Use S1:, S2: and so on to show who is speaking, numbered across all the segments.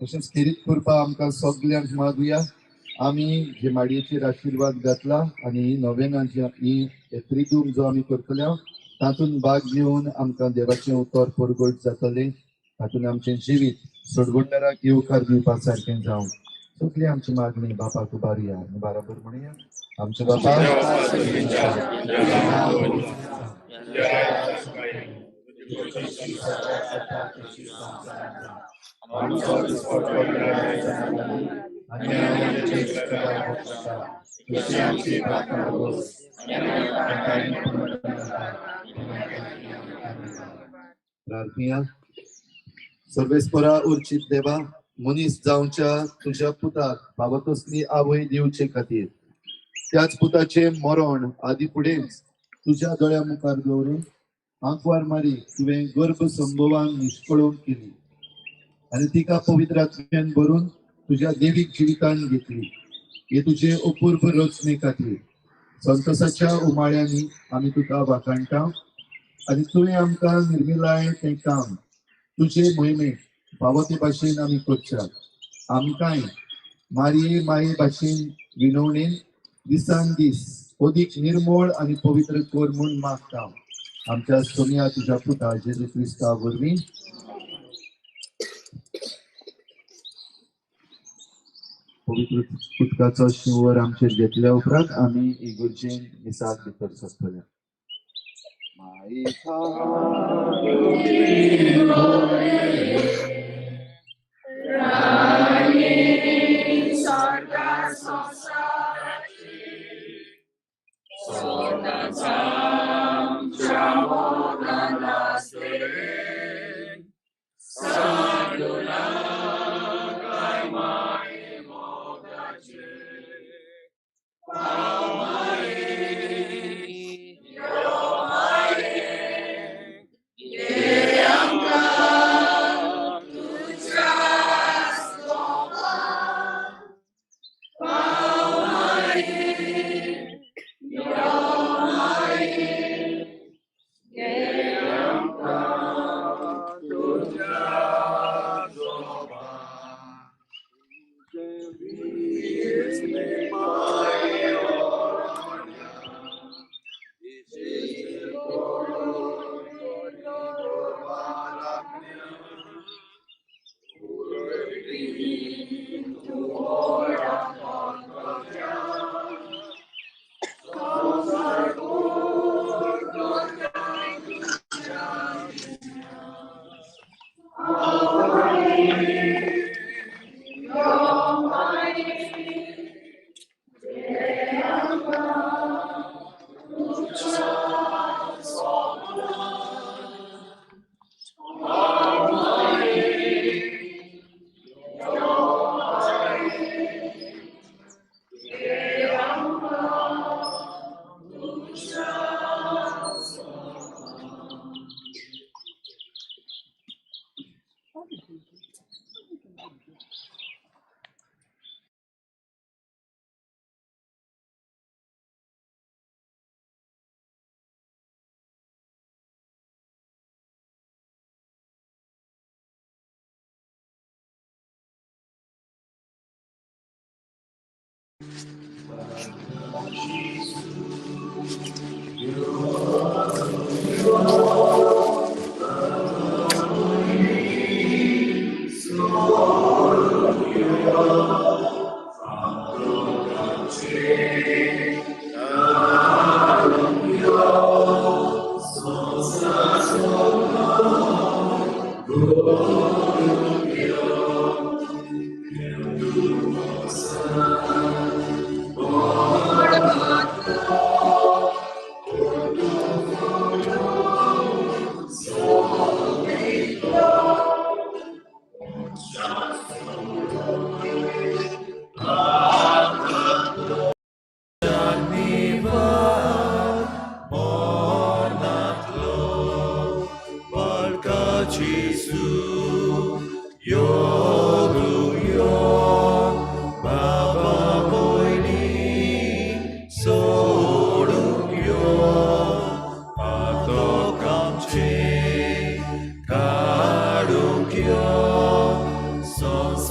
S1: तशेंच खेरीत कृपा आमकां सगल्यांक मागुया. आमी जे माडयेचेर आशिर्वाद घातला आनी ही नोवेनां जी ही त्रिदूम जो आमी करतले तातूंत भाग घेवन आमकां देवाचें उतर परगट जातलें. तातूंत आमचें जिवीत सोडगुंडाराक येवकार दिवपा सारकें जावं. सगळी आमची मागणी बापाक उबारुया आनी बाराबर म्हणुया. आमच्या बापा प्रार्थना. सर्वेस्परा उर्चित देवा, मनीस जावच्या तुज्या पुताक फावो तसली आवय दिवचे खातीर त्याच पुताचें मरण आदी फुडेंच तुज्या दोळ्या मुखार दवरून आंकवार मारी तुवें गर्भ संभवान निश्कळोवन केली आनी तिका पवित्र आत्म्यान भरून तुज्या देवीक जिवितान घेतली. हे तुजे अपूर्व रचने खातीर संतोषाच्या उमाळ्यांनी आमी तुका वाखाणटा आनी तुवें आमकां निर्मिलाय तें काम तुजे मोहिमेक फावो ते भाशेन आमी करच्या. आमकांय मारये माये भाशेन विनवणेन दिसान दीस अदीक निर्मोळ आनी पवित्र कर म्हूण मागता. आमच्या सोनिया तुज्या पुता जेजू क्रिस्ता वरवीं. पवित्र उदकाचो शिंवर आमचेर घेतल्या उपरांत आमी इगर्जेन मिसाक भितर सरतले.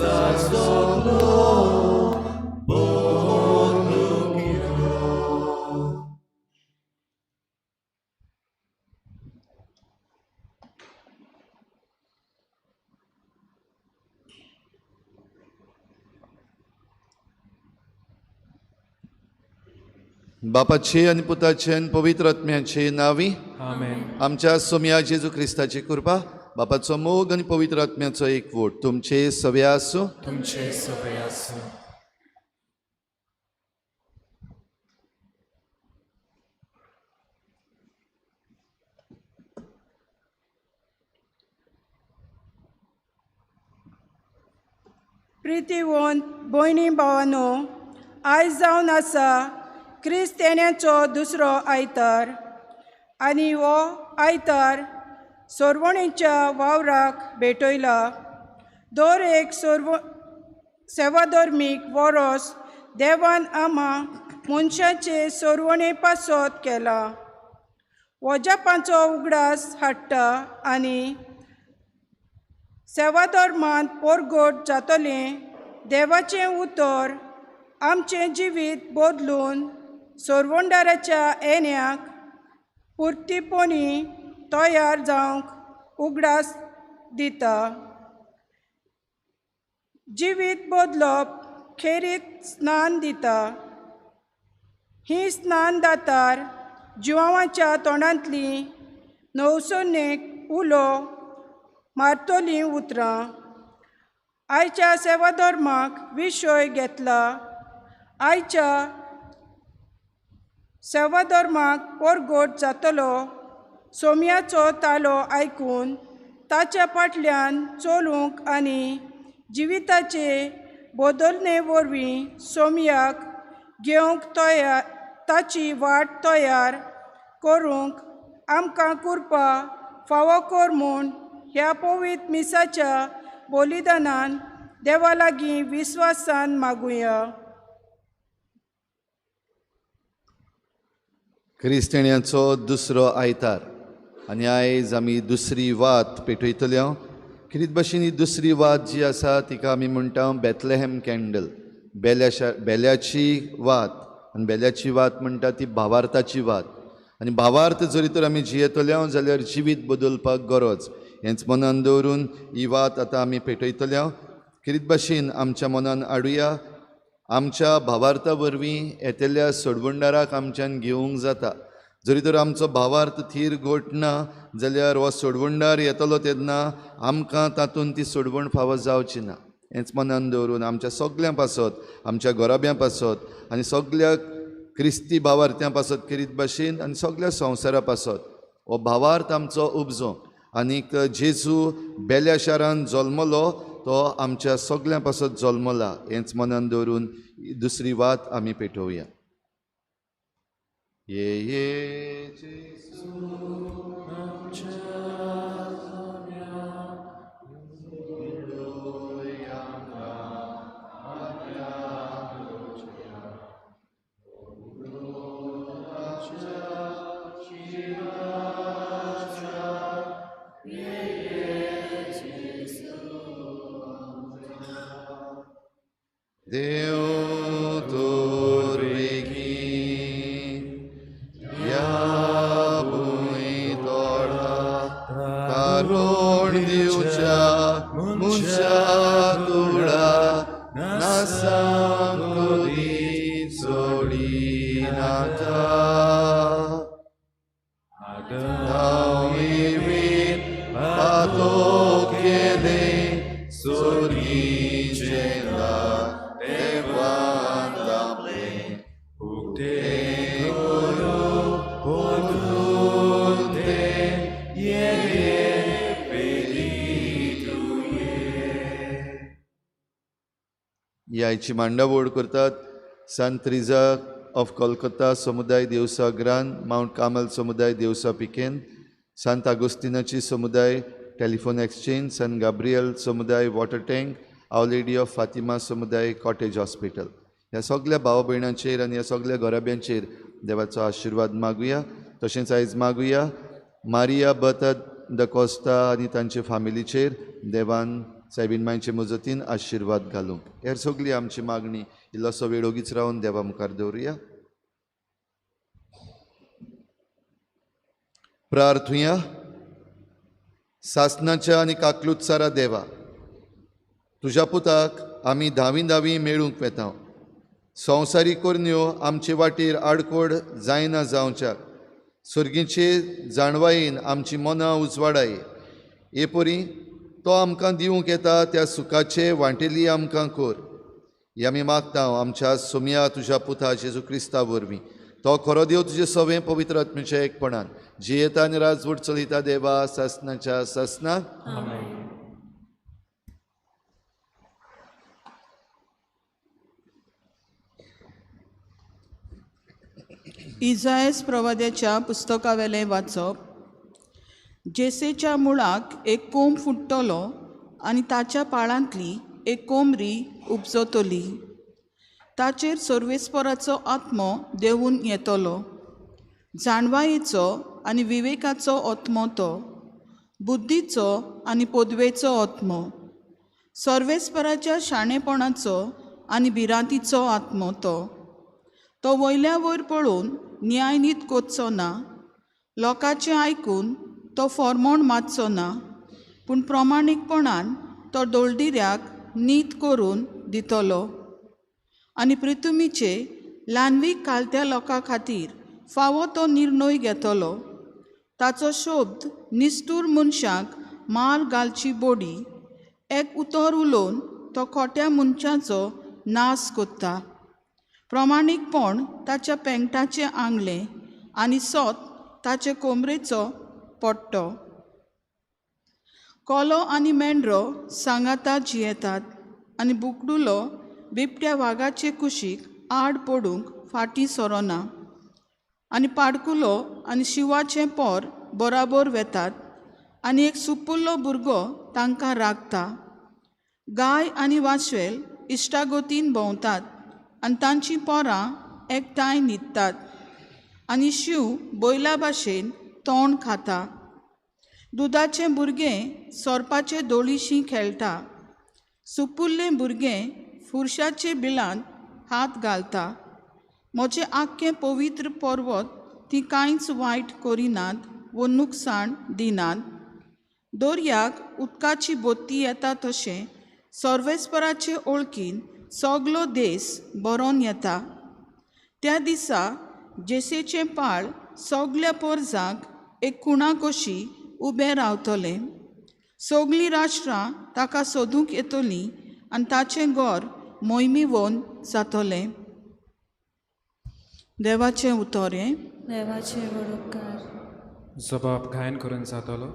S2: संवसार सगळो बदलूंक यो.
S1: बापाचे आनी पुताचे आनी पवित्र आत्म्याचे नांवी
S2: आमेन.
S1: आमच्या सोमया जेजू क्रिस्ताची कृपा, बापाचो मोग आनी पवित्र आत्म्याचो एकवट तुमचे सवे आसूं.
S2: तुमचे सवे आसूं.
S3: प्रितीवंत भयणी भावानो, आयज जावन आसा क्रिस्त येण्याचो दुसरो आयतार आनी हो आयतार सोरवणेच्या वावराक भेटयला. दर एक सेवाधर्मीक वरोस देवान आमा मनशाचे सोरवणे पासत केला. वजापांचो उगडास हाडटा आनी सेवाधर्मांत पोरगोट जातलें देवाचें उतर आमचें जिवीत बदलून सोरवंडाराच्या येण्याक पुर्तीपणी तयार जावंक उगडास दिता. जिवीत बदलप खेरीत स्नान दिता. ही स्नान दातार जिवाच्या तोंडांतली नवसनेक उलो मारतलीं उतरां. आयच्या सेवाधर्माक विशय घेतला. आयच्या सेवाधर्माक पोरगोट जातलो सोम्याचो तालो आयकून ताच्या फाटल्यान चलूंक आनी जिविताचे बदलणे वरवीं सोम्याक घेवंक तयार ताची वाट तयार करूंक आमकां कृपा फावो कर म्हूण ह्या पवित्र मिसाच्या बलिदानान देवा लागीं विस्वासान मागुया.
S1: क्रिस्तांवांचो दुसरो आयतार आनी आयज आमी दुसरी वात पेटयतले. कितें भाशेन ही दुसरी वात जी आसा तिका आमी म्हणटा बेथलेहेम कॅन्डल, बेल्याची वात. आनी बेल्याची वात म्हणटा ती भावार्थाची वात. आनी भावार्थ जरी तर आमी जियेतले जाल्यार जिवीत बदलपाक गरज, हेंच मनान दवरून ही वात आतां आमी पेटयतले. कितें भाशेन आमच्या मनान हाडुया, आमच्या भावार्था वरवीं येतल्या सोडवणदाराक आमच्यान घेवंक जाता. जरी तर आमचो भावार्थ थीर घट ना जाल्यार हो सोडवणदार येतलो तेन्ना आमकां तातूंत ती सोडवण फावो जावची ना. हेंच मनान दवरून आमच्या सगल्यां पासत, आमच्या घराब्यां पासत आनी सगल्या क्रिस्ती भावार्थ्यां पासत खेरीत भाशेन आनी सगल्या संवसारा पासत हो भावार्थ आमचो उपजो. आनीक जेजू बेल्या शारान जल्मलो तो आमच्या सगल्यां पासत जल्मला, हेंच मनान दवरून दुसरी वात आमी पेटोवया. ये ये जेजू
S2: आमच्या
S1: देव तोरवेगी ह्या भूंय तोडा तारोण दिवच्या मनशा तुळा नासांक सोडिनाका. पातो केले सोर्गीचें देवान दापलें
S2: उक्ते करू पोतून ते ये पेरितुये.
S1: ही आयची मांडावळ करतात सांत त्रिजा ऑफ कोलकाता समुदाय देवसा ग्रान, मावंट कार्मेल समुदाय देवसा पिकेन, सांत आगोस्तिनाची समुदाय टेलिफोन एक्सचेंज, सांत गाब्रियल समुदाय water tank, our lady of Fatima समुदाय कॉटेज हॉस्पिटल. ह्या सगल्या भाव भयणांचेर आनी ह्या सगल्या घराब्यांचेर देवाचो आशिर्वाद मागुया. तशेंच आयज मागुया मारिया बता the Costa आनी तांचे फामिलीचेर देवान सायबीन मांयचे मजतीन आशिर्वाद घालूंक. हेर सगळी आमची मागणी इल्लोसो वेळ ओगीच रावन देवा मुखार दवरुया. प्रार्थुया. सासनाच्या आनी काकलुत्सारा देवा, तुज्या पुताक आमी धावी धावी मेळूंक वेता. संवसारीक करण्यो आमचे वाटेर आडकोड जायना जावच्याक सर्गीचे जाणवायेन आमची मनां उजवाडाय. हे परी तो आमकां दिवंक येता त्या सुखाचे वांटेली आमकां कर. हे आमी मागता आमच्या सोमया तुज्या पुता जेजू क्रिस्ता वरवीं. तो खरो देव तुजे सवें पवित्र आत्म्याच्या एकपणान जियेता आनी राजवट चलयता देवा सासनाच्या सासनाक.
S4: इजायस प्रवाद्याच्या पुस्तकावेलें वाचप. जेसेच्या मुळाक एक कोंब फुट्टलो आनी ताच्या पाळांतली एक कोमरी उपजतली. ताचेर सर्वेस्पराचो आत्मो देंवून येतलो, जाणवायेचो आनी विवेकाचो आत्मो, तो बुद्धीचो आनी पदवेचो आत्मो, सर्वेस्पराच्या शाणेपणाचो आनी भिरांतीचो आत्मो. तो तो वयल्या वयर पळोवन न्यायनीत कोतचो ना, लोकांचें आयकून तो फॉर्मोण मातचो ना, पूण प्रमाणीकपणान तो दोळदिऱ्याक नीत करून दितलो आनी पृथुमीचे ल्हानवीक कालत्या लोकां खातीर फावो तो निर्णय घेतलो. ताचो शब्द निश्ठूर मनशांक मार घालची बोडी, एक उतर उलोवन तो खोट्या मनशाचो नाश कोत्ता. प्रमाणीकपण ताच्या पेंगटाचें आंगलें आनी सोत ताचे कोमरेचो पट्टो. कोलो आनी मेंढरो सांगाता जियेतात आनी बुकडुलो बिबट्या वागाचे कुशीक आड पडूंक फाटीं सरोना आनी पाडकुलो आनी शिंवाचें पोर बराबर वेतात आनी एक सुपुल्लो भुरगो तांकां राखता. गाय आनी वांस्वेल इश्टागतीन भोंवतात आनी तांचीं पोरां एकठांय न्हिदतात आनी शींव बैला भाशेन तोंड खाता. दुदाचें भुरगें सोरपाचे दोळीशी खेळटा, सुपुल्लें भुरगें फुरशाचे बिलांत हात घालता. म्हजें आख्खें पवित्र पर्वत ती कांयच वायट करिनात वो नुकसाण दिनात. दर्याक उदकाची बोती येता तशें सर्वेस्पराचे ओळखीन सगलो देस बरोवन येता. त्या दिसा जेसेचें पाळ सगल्या पोरजांक एक खुणा कशी उबें रावतलें. सगलीं राष्ट्रां ताका सोदूंक येतलीं आनी ताचें घर मोहिमीवन जातलें. देवाचें उतर हें.
S5: देवाचे व्हड उपकार.
S2: जबाब गायन करून जातलो.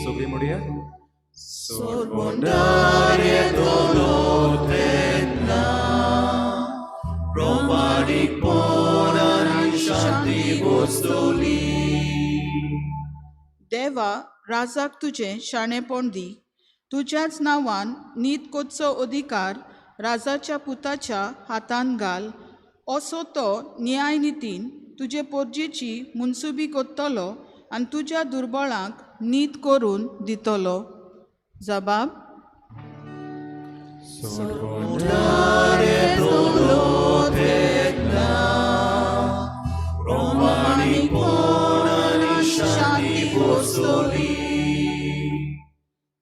S2: सगळी म्हणया.
S4: देवा, राजाक तुजें शाणेपण दी, तुज्याच नांवान नीत कोतचो अधिकार राजाच्या पुताच्या हातान घाल. असो तो न्याय नितीन तुजे पोरजेची मुनसुबी कोत्तलो आनी तुज्या दुर्बळांक नीत करून दितलो. जबाब.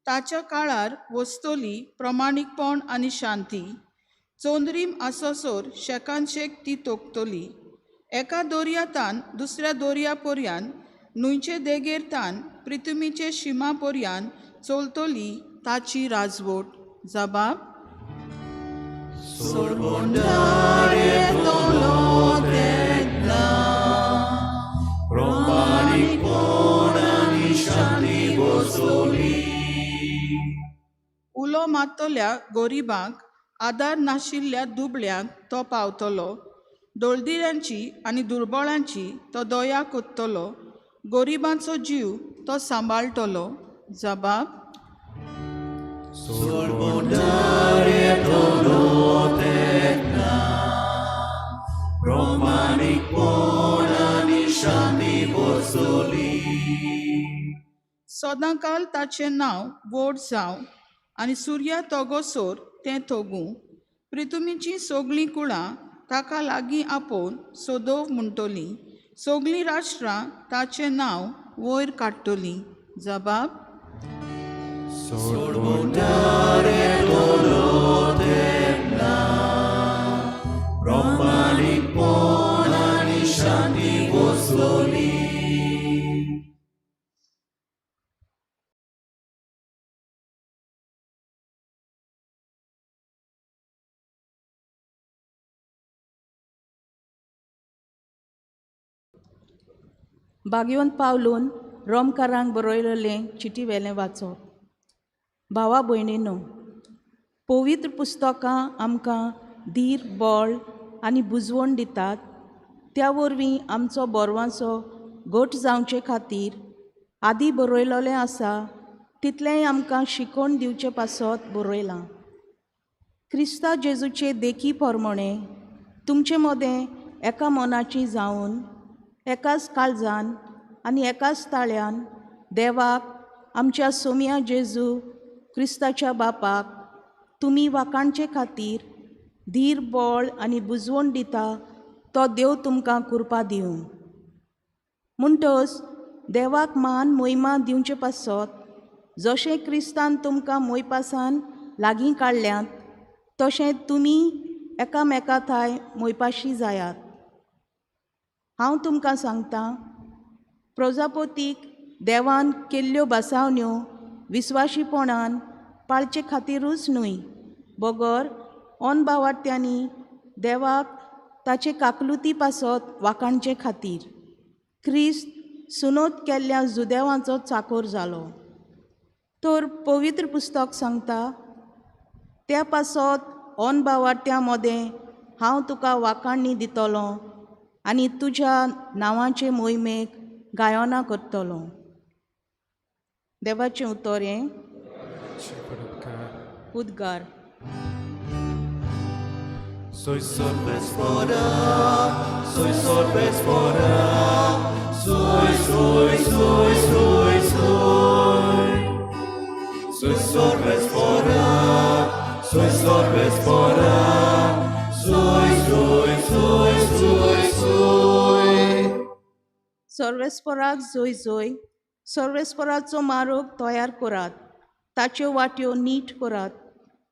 S4: ताच्या काळार वस्तोली प्रमाणीकपण आनी शांती. चोंद्रीम आसोसोर शेकान शेक ती तोखतली. एका दर्या तान दुसऱ्या दर्या पर्यान, न्हंयचे देगेर तान पृथ्वीचे शिमा पर्यान चलतली ताची राजवट. जबाब. उलो मारतल्या गरिबांक, आदार नाशिल्ल्या दुबळ्यांक तो पावतलो. दोळदिऱ्यांची आनी दुर्बळांची तो दया कोत्तलो, गोरिबांचो जीव तो सांबाळटलो. जबाब. सदांकाल ताचें नांव व्हड जावं आनी सुर्या तोगोसोर तें थोगूं. प्रितुमीचीं सगळीं कुळां ताका लागीं आपोवन सोदोव म्हणटलीं, सगळीं राष्ट्रां ताचें नांव वयर काडटलीं. जबाब.
S6: बागयोन पावलून रोमकारांक बरयलेलें चिटी वेलें वाचप. भावा भयणीनो, पवित्र पुस्तकां आमकां धीर, बळ आनी बुजवण दितात. त्या वरवीं आमचो बोरवांचो घट जावचे खातीर आदी बरयलेलें आसा तितलेंय आमकां शिकोवन दिवचे पासत बरयलां. क्रिस्ता जेजूचे देखी प्रमाणे तुमचे मदें एका मनाची जावन एकाच काळजान आनी एकाच ताळ्यान देवाक आमच्या सोम्या जेजू क्रिस्ताच्या बापाक तुमी वाखाणचे खातीर धीर, बळ आनी बुजवण दिता तो देव तुमकां कृपा दिवं. म्हणटच देवाक मान मोहिमा दिवचे पासत जशें क्रिस्तान तुमकां मोयपासान लागीं काडल्यात तशें तुमी एकामेका थाय मोयपाशी जायात. हांव तुमकां सांगतां, प्रजापतीक देवान केल्ल्यो बसावण्यो विस्वाशीपणान पाळचे खातीरूच न्हय, बगर अनभावार्थ्यांनी देवाक ताचे काकलुती पासत वाखाणचे खातीर क्रिस्त सुनोत केल्ल्या जुदेवांचो चाकोर जालो. तर पवित्र पुस्तक सांगता, त्या पासत अनभावार्थ्यां मदें हांव तुका वाखाणणी दितलो आनी तुज्या नांवाचे मोहिमेक गायनां करतलो. देवाचें उतर हें. उद्गार.
S7: Soy sorpespora, soy sorpespora, soy, soy, soy, soy, soy. Soy sorpespora, soy sorpespora, soy, soy, soy, soy, soy.
S6: सर्वेस्पराक जोय जोय. सर्वेस्पराचो मारोग तयार करात, ताच्यो वाट्यो नीट करात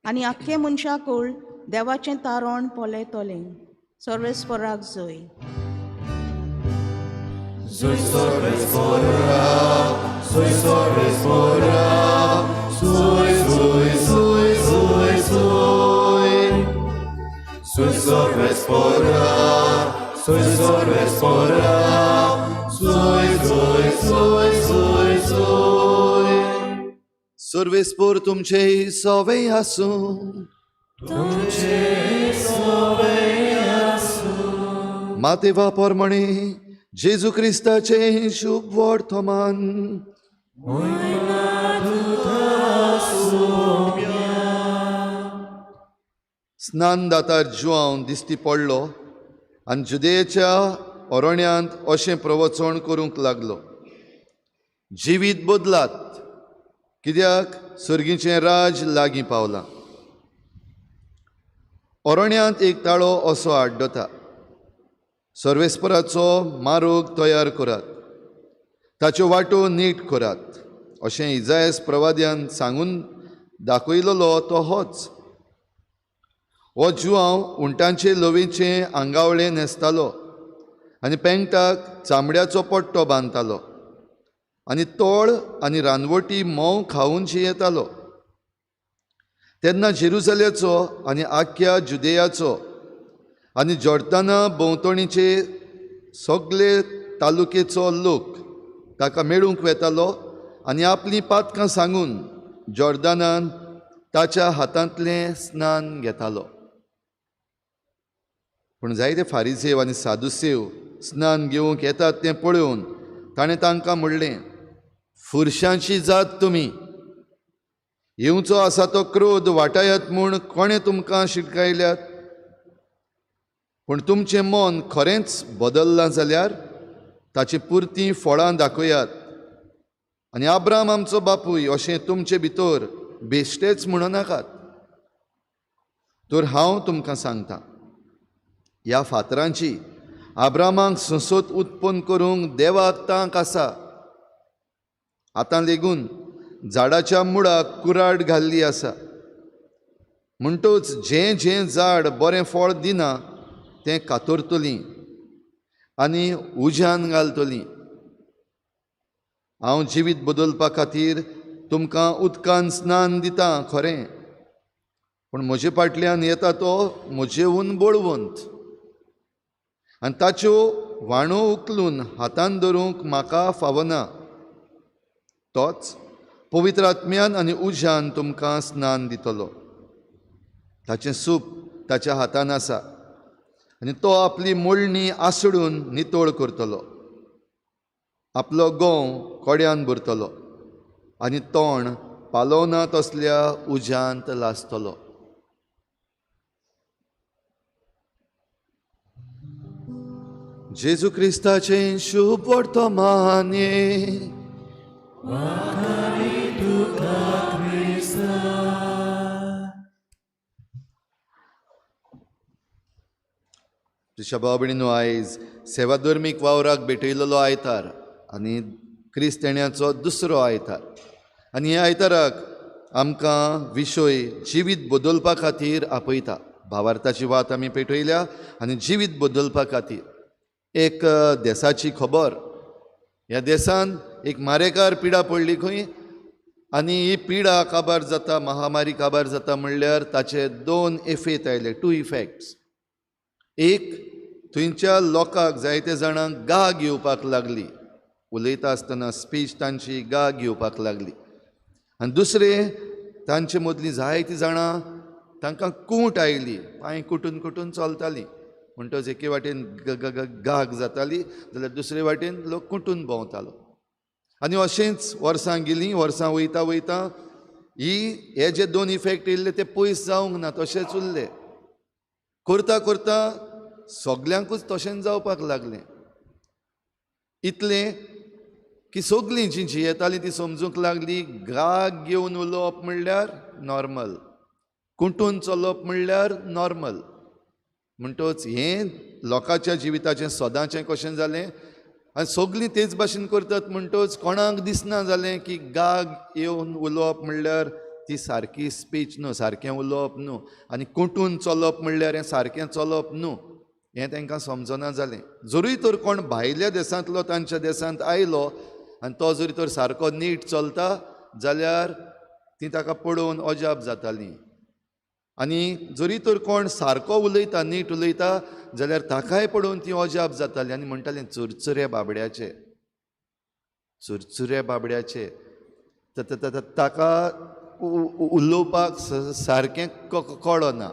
S6: आनी आख्खे मनशाकूळ देवाचें तारण पळयतलें. सर्वेस्पराक जोय.
S7: Soy sorpespora, soy sorpespora, soy, soy, soy, soy, soy. Soy sorpespora, soy sorpespora, soy, soy, soy, soy, soy.
S1: सर्वेस्पोर तुमचे सवे आसूं. मातेवा परमणे जेजू क्रिस्ताचे शुभ वर्तमान. स्नानदातार जुआंव दिश्टी पडलो आनी जुदेच्या अरण्यांत अशें प्रवचन करूंक लागलो, जिवीत बदलात, कित्याक सर्गीचें राज लागीं पावलां. अरण्यांत एक ताळो असो आड्डता, सर्वेस्पराचो मारोग तयार करात, ताच्यो वाटो नीट करात, अशें इजायस प्रवाद्यान सांगून दाखयलेलो तो होच. हो जुआंव उंटांचे लोवेचें आंगावळें न्हेसतालो आनी पेंगटाक चामड्याचो पट्टो बांदतालो आनी तोळ आनी रानवटी म्होंव खावन जियेतालो. तेन्ना जेरुजाल्याचो आनी आख्ख्या जुदेयाचो आनी जॉर्दाना भोंवतणीचे सगळे तालुकेचो लोक ताका मेळूंक वेतालो आनी आपलीं पातकां सांगून जॉर्दानान ताच्या हातांतलें स्नान घेतालो. पूण जायते फारिसेव आनी सादुसेव स्नान घेवंक येतात तें पळोवन ताणें तांकां म्हणलें, फुरशांची जात तुमी, येवचो आसा तो क्रोध वाटायात म्हूण कोणें तुमकां शिटकायल्यात? पूण तुमचें मन खरेंच बदल्लां जाल्यार ताची पुरतीं फळां दाखयात आनी आब्राम आमचो बापूय अशें तुमचे भितर बेश्टेच म्हणू नाकात. तर हांव तुमकां सांगता, ह्या फातरांची आब्रामाक संसद उत्पन्न करूंक देवाक तांक आसा. आतां लेगून झाडाच्या मुळाक कुराड घाल्ली आसा. म्हणटूच जें जें झाड बरें फळ दिना तें कातरतलीं आनी उज्यान घालतलीं. हांव जिवीत बदलपा खातीर तुमकां उदकान स्नान दितां खरें, पूण म्हजे फाटल्यान येता तो म्हजेहून बळवंत आनी ताच्यो व्हाणो उखलून हातान धरूंक म्हाका फावना. तोच पवित्र आत्म्यान आनी उज्यान तुमकां स्नान दितलो. ताचें सूप ताच्या हातान आसा आनी तो आपली मोळणी आसडून नितळ करतलो, आपलो गोंव कोड्यान भरतलो आनी तोंड पालोवना तसल्या उज्यांत लासतलो. जेजू क्रिस्ताचें शुभ वर्तमाने. तुज्या भाव भयणीनो, आयज सेवाधर्मीक वावराक भेटयलेलो आयतार आनी क्रिस्त येण्याचो दुसरो आयतार, आनी ह्या आयताराक आमकां विशय जिवीत बदलपा खातीर आपयता. भावार्थाची वात आमी पेटयल्या आनी जिवीत बदलपा खातीर एक देसाची खबर. ह्या देसान एक मारेकार पिडा पडली खंय, आनी ही पिडा काबार जाता, महामारी काबार जाता म्हणल्यार ताचे दोन इफेक्ट आयले, टू इफेक्ट्स. एक, थंयच्या लोकांक जायते जाणांक गाग येवपाक लागली, उलयता आसतना स्पीच तांची गाग येवपाक लागली. आनी दुसरें, तांचे मदलीं जायतीं जाणां तांकां कूंट आयली, पांय कुटून कुटून चलतालीं. म्हणटच एके वाटेन गाग जाताली जाल्यार दुसरे वाटेन लोक कुटून भोंवतालो. आनी अशेंच वर्सां गेलीं, वर्सां वयता वयता ही हे जे दोन इफेक्ट येयल्ले ते पयस जावंक ना, तशेंच उरले. करता करता सगल्यांकूच तशेंच जावपाक लागलें. इतलें की सगलीं जीं जियेतालीं तीं समजूंक लागली गाग घेवन उलोवप म्हणल्यार नॉर्मल, कुटून चलप म्हणल्यार नॉर्मल. म्हणटच हें लोकांच्या जिविताचें सदांचें कशें जालें आनी सगलीं तेच भाशेन करतात. म्हणटच कोणाक दिसना जालें की गाग येवन उलोवप म्हणल्यार ती सारकी स्पीच न्हू, सारकें उलोवप न्हू, आनी कुटून चलप म्हणल्यार हें सारकें चलप न्हू, हें तांकां समजना जालें. जरूय तर कोण भायल्या देशांतलो तांच्या देशांत आयलो आनी तो जरी तर सारको नीट चलता जाल्यार ती ताका पळोवन अजाप जातालीं. आनी जरी तर कोण सारको उलयता, नीट उलयता जाल्यार ताकाय पळोवन ती अजाप जाताली आनी म्हणटालीं चुरचुरे बाबड्याचे, चुरचुरे बाबड्याचे, ताका उलोवपाक सारकें कळना,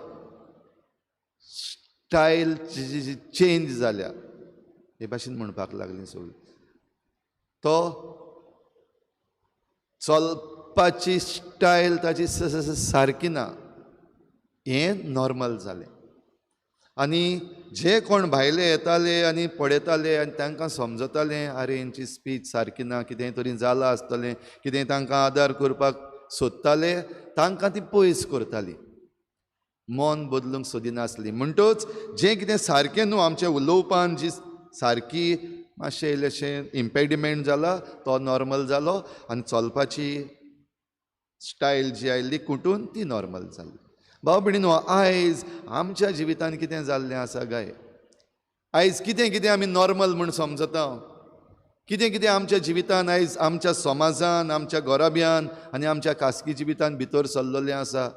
S1: स्टायल चेंज जाल्या हे भाशेन म्हणपाक लागलीं सगळीं. तो चलपाची स्टायल ताची सारकी ना, हें नॉर्मल जालें. आनी जे कोण भायले येताले आनी पळयताले आनी तांकां समजतालें, आरे हेंची स्पीच सारकी ना, कितें तरी जालां आसतलें, कितें तांकां आदार करपाक सोदताले, तांकां ती पयस करताली, मन बदलूंक सोदिनासली. म्हणटच जें कितें सारकें न्हू आमच्या उलोवपान जी सारकी मातशें इल्लेशें इम्पेडिमेंट जाला तो नॉर्मल जालो आनी चलपाची स्टायल जी आयिल्ली कुटून ती नॉर्मल जाली. भाव भयणीनो, आयज आमच्या जिवितान कितें जाल्लें आसा गाय? आयज कितें कितें आमी नॉर्मल म्हूण समजता, कितें कितें आमच्या जिवितान आयज आमच्या समाजान, आमच्या घराब्यान आनी आमच्या खासगी जिवितान भितर सरलेलें आसा.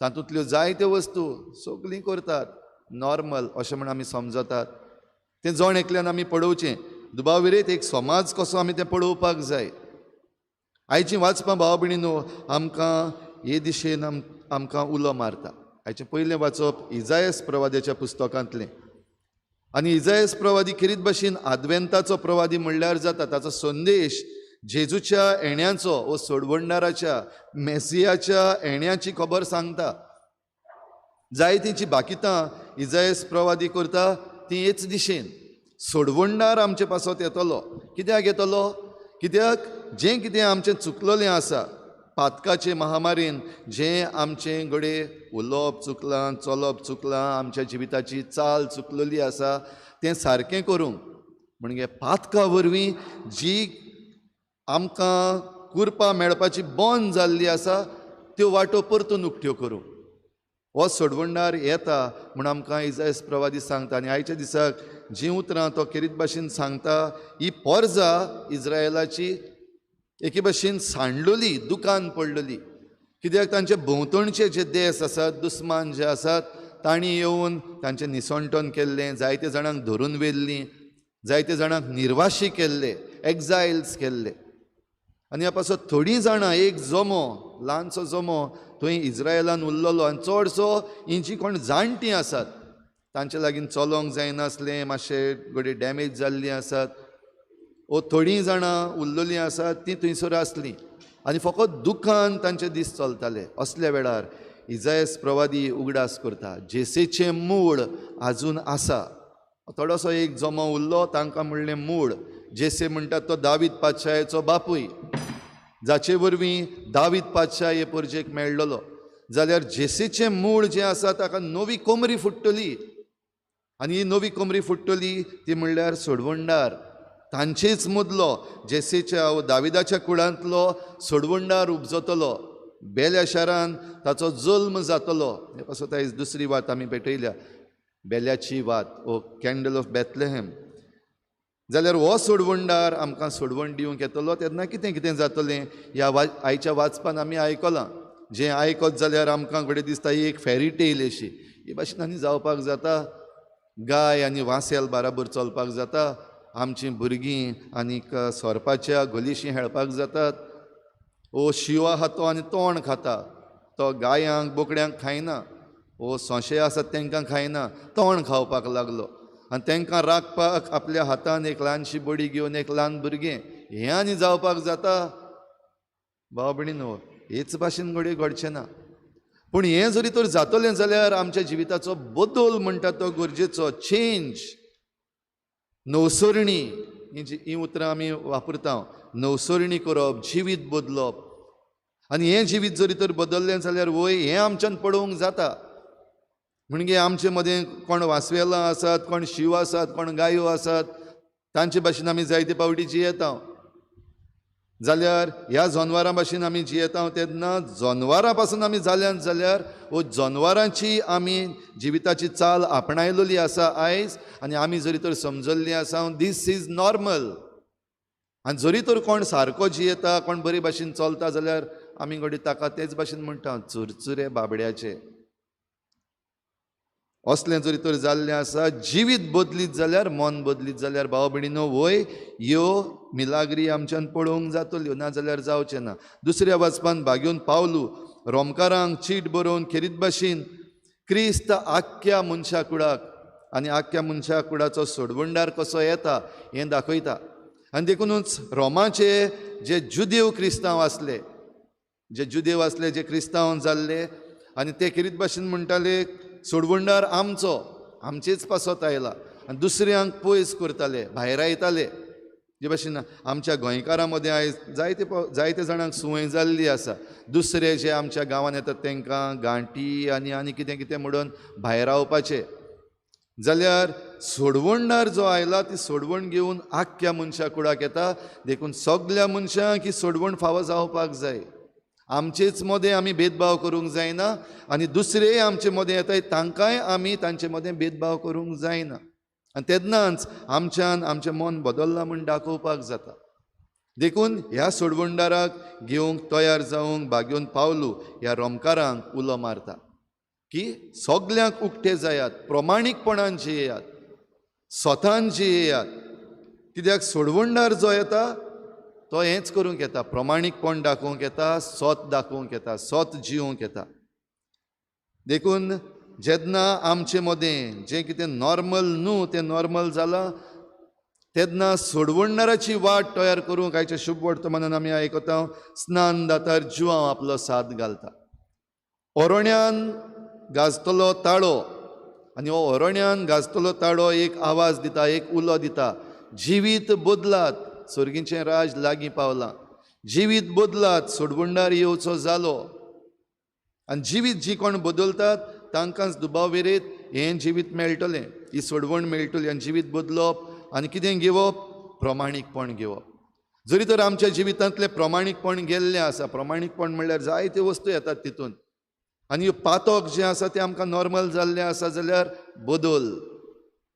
S1: तातूंतल्यो जायत्यो वस्तू सगळीं करतात नॉर्मल अशें म्हूण आमी समजतात. तें जण एकल्यान आमी पळोवचें, दुबाव विरयत एक समाज कसो आमी तें पळोवपाक जाय. आयचीं वाचपां भाव भयणीनो आमकां हे दिशेन आमकां उलो मारता. आयचें पयलें वाचप इजायस प्रवाद्याच्या पुस्तकांतलें. आनी इजायस प्रवादी खेरीत भाशेन आदवेंताचो प्रवादी म्हणल्यार जाता. ताचो संदेश जेजूच्या येण्याचो वो सोडवणदाराच्या मेसियाच्या येण्याची खबर सांगता. जायतींची बाकितां इजायस प्रवादी करता ती हेच दिशेन. सोडवणदार आमचे पासत येतलो. कित्याक येतलो? कित्याक जें कितें आमचें चुकलेलें आसा पातकाचे महामारीन, जें आमचें घडये उलोवप चुकलां, चलप चुकलां, आमच्या जिविताची चाल चुकलेली आसा, तें सारकें करूंक म्हणजे पातका वरवीं जी आमकां कुरपा मेळपाची बंद जाल्ली आसा त्यो वाटो परतून उक्त्यो करूंक हो सोडवणदार येता म्हूण आमकां इजायस प्रवादी सांगता. आनी आयच्या दिसाक जीं उतरां तो खेरीत भाशेन सांगता, ही पोरजा इज्रायलाची एके भाशेन सांडलोली, दुकान पडलेली. कित्याक तांचे भोंवतणचे जे देश आसात, दुस्मान जे आसात, तांणी येवन तांचें निसणटण केल्लें, जायते जाणांक धरून व्हेल्लीं, जायते जाणांक निर्वाशी केल्ले, एक्झायल्स केल्ले. आनी ह्या पासत थोडीं जाणां, एक जमो, ल्हानसो जमो थंय इज्रायलान उरलेलो आनी चडसो ही जी कोण जाणटीं आसात तांचे लागीं चलोंक जायनासलें, मातशें घडये डॅमेज जाल्लीं आसात, ओ थोडीं जाणां उरलेलीं आसात तीं थंयसर आसलीं आनी फकत दुखान तांचे दीस चलताले. असल्या वेळार इजायस प्रवादी उगडास करता, जेसेचें मूळ आजून आसा. थोडोसो एक जमो उरलो, तांकां म्हणलें मूळ. जेसे म्हणटात तो दावीद पातशायाचो बापूय, जाचे वरवीं दावीद पातशाह हे परजेक मेळ्ळलो. जाल्यार जेसेचें मूळ जें आसा ताका नवी कोमरी फुट्टली आनी ही नवी कोमरी फुट्टली ती म्हणल्यार सोडवणदार. तांचेच मदलो जेसेच्या व दाविदाच्या कुळांतलो सोडवणदार उपजतलो, बेल्या शारान ताचो जल्म जातलो. हे पासत आयज दुसरी वात आमी पेटयल्या, बेल्याची वात ओ कॅन्डल ऑफ बेथलेहेम. जाल्यार हो सोडवणदार आमकां सोडवण दिवंक येतलो तेन्ना कितें कितें जातलें ह्या आयच्या वाचपान आमी आयकलां. जें आयकत जाल्यार आमकां घडये दिसता ही एक फेरी टेल अशी. ही भाशेन आनी जावपाक जाता, गाय आनी वांसेल बाराबर चलपाक जाता, आमचीं भुरगीं आनीक सोरपाच्या गोलिशी खेळपाक जातात, ओ शिव आहा तो आनी तोंड खाता, तो गायांक बोकड्यांक खायना, ओ सोंशे आसात तांकां खायना, तोंड खावपाक लागलो आनी तांकां राखपाक आपल्या हातान एक ल्हानशी बडी घेवन एक ल्हान भुरगें. हें आनी जावपाक जाता? भाव भयणीनो, हेच भाशेन घडये घडचें ना. पूण हें जरी तर जातलें जाल्यार आमच्या जिविताचो बदल म्हणटा तो गरजेचो, चेंज, नवसरणी. ही उतरां आमी वापरता, नवसरणी करप, जिवीत बदलप. आनी हें जिवीत जरी तर बदललें जाल्यार वय हें आमच्यान पळोवंक जाता. म्हणजे आमचे मदें कोण वांस्वेलां आसात, कोण शिव आसात, कोण गायो आसात, तांचे भाशेन आमी जायते पावटी जियेता. जाल्यार ह्या जनवरां भाशेन आमी जियेता तेन्ना जनवरां पासून आमी जाल्यान जाल्यार वो जनवरांची आमी जिविताची चाल आपणायलेली आसा आयज. आनी आमी जरी तर समजल्ली आसा these is normal. आनी जरी तर कोण सारको जियेता, कोण बरे भाशेन चलता जाल्यार आमी घडये ताका तेच भाशेन म्हणटा, चुरचुरे बाबड्याचे. असलें जरी तर जाल्लें आसा, जिवीत बदलीत जाल्यार, मन बदलीत जाल्यार भाव भयणीनो वय ह्यो मिलाग्री आमच्यान पळोवंक जातल्यो, ना जाल्यार जावचें ना. दुसऱ्या वाचपान भाग्योन पावलू रोमकारांक चीट बरोवन खेरीत भाशेन क्रिस्त आख्ख्या मनशा कुडाक आनी आख्ख्या मनशा कुडाचो सोडवणदार कसो येता हें दाखयता. आनी देखुनूच रोमाचे जे जुदेव क्रिस्तांव आसले, जे जुदेव आसले, जे क्रिस्तांव जाल्ले आनी ते खेरीत भाशेन म्हणटाले सोडवणदार आमचो, आमचेच पासत आयला. आनी दुसऱ्यांक पयस करताले, भायरायताले. जे भाशेन आमच्या गोंयकारां मदें आयज जायते जायते जाणांक संवय जाल्ली आसा, दुसरे जे आमच्या गांवांत येतात तांकां गांठी आनी आनी कितें कितें म्हणून भायरावपाचें. जाल्यार सोडवणदार जो आयला ती सोडवण घेवन आख्ख्या मनशा कुडाक येता. देखून सगल्या मनशांक ही सोडवण फावो जावपाक जाय. आमचेच मदें आमी भेदभाव करूंक जायना आनी दुसरेय आमचे मदें येताय तांकांय आमी तांचे मदें भेदभाव करूंक जायना. आनी तेन्नाच आमच्यान आमचें मन बदल्लां म्हूण दाखोवपाक जाता. देखून ह्या सोडवणदाराक घेवंक तयार जावंक भाग्योन पावलू ह्या रोमकारांक उलो मारता की सगल्यांक उक्ते जायात, प्रमाणीकपणान जियेयात, स्वतान जियेयात. कित्याक सोडवणदार जो येता तो हेंच करूंक येता, प्रमाणीकपण दाखोवंक येता, सोत दाखोवंक येता, सोत जिवंक येता. देखून जेन्ना आमचे मदें जें कितें नॉर्मल न्हू तें नॉर्मल जालां तेन्ना सोडवणदाराची वाट तयार करूंक आयच्या शुभ वर्तमानान आमी आयकता स्नान दातार जुवांव आपलो साथ घालता. ओरोण्यान गाजतलो ताळो आनी हो ओरोण्यान गाजतलो ताळो एक आवाज दिता, एक उलो दिता, जिवीत बदलात, सर्गीचें राज लागीं पावलां, जिवीत बदलात, सोडवणदार येवचो जालो. आनी जिवीत जी कोण बदलतात तांकांच दुबाव विरेत हें जिवीत मेळटलें, ही सोडवण मेळटली. आनी जिवीत बदलप आनी कितें घेवप, प्रमाणीकपण घेवप. जरी तर आमच्या जिवितांतलें प्रमाणीकपण गेल्लें आसा, प्रमाणीकपण म्हणल्यार जायत्यो वस्तू येतात तितून, आनी पातक जें आसा तें आमकां नॉर्मल जाल्लें आसा जाल्यार बदल,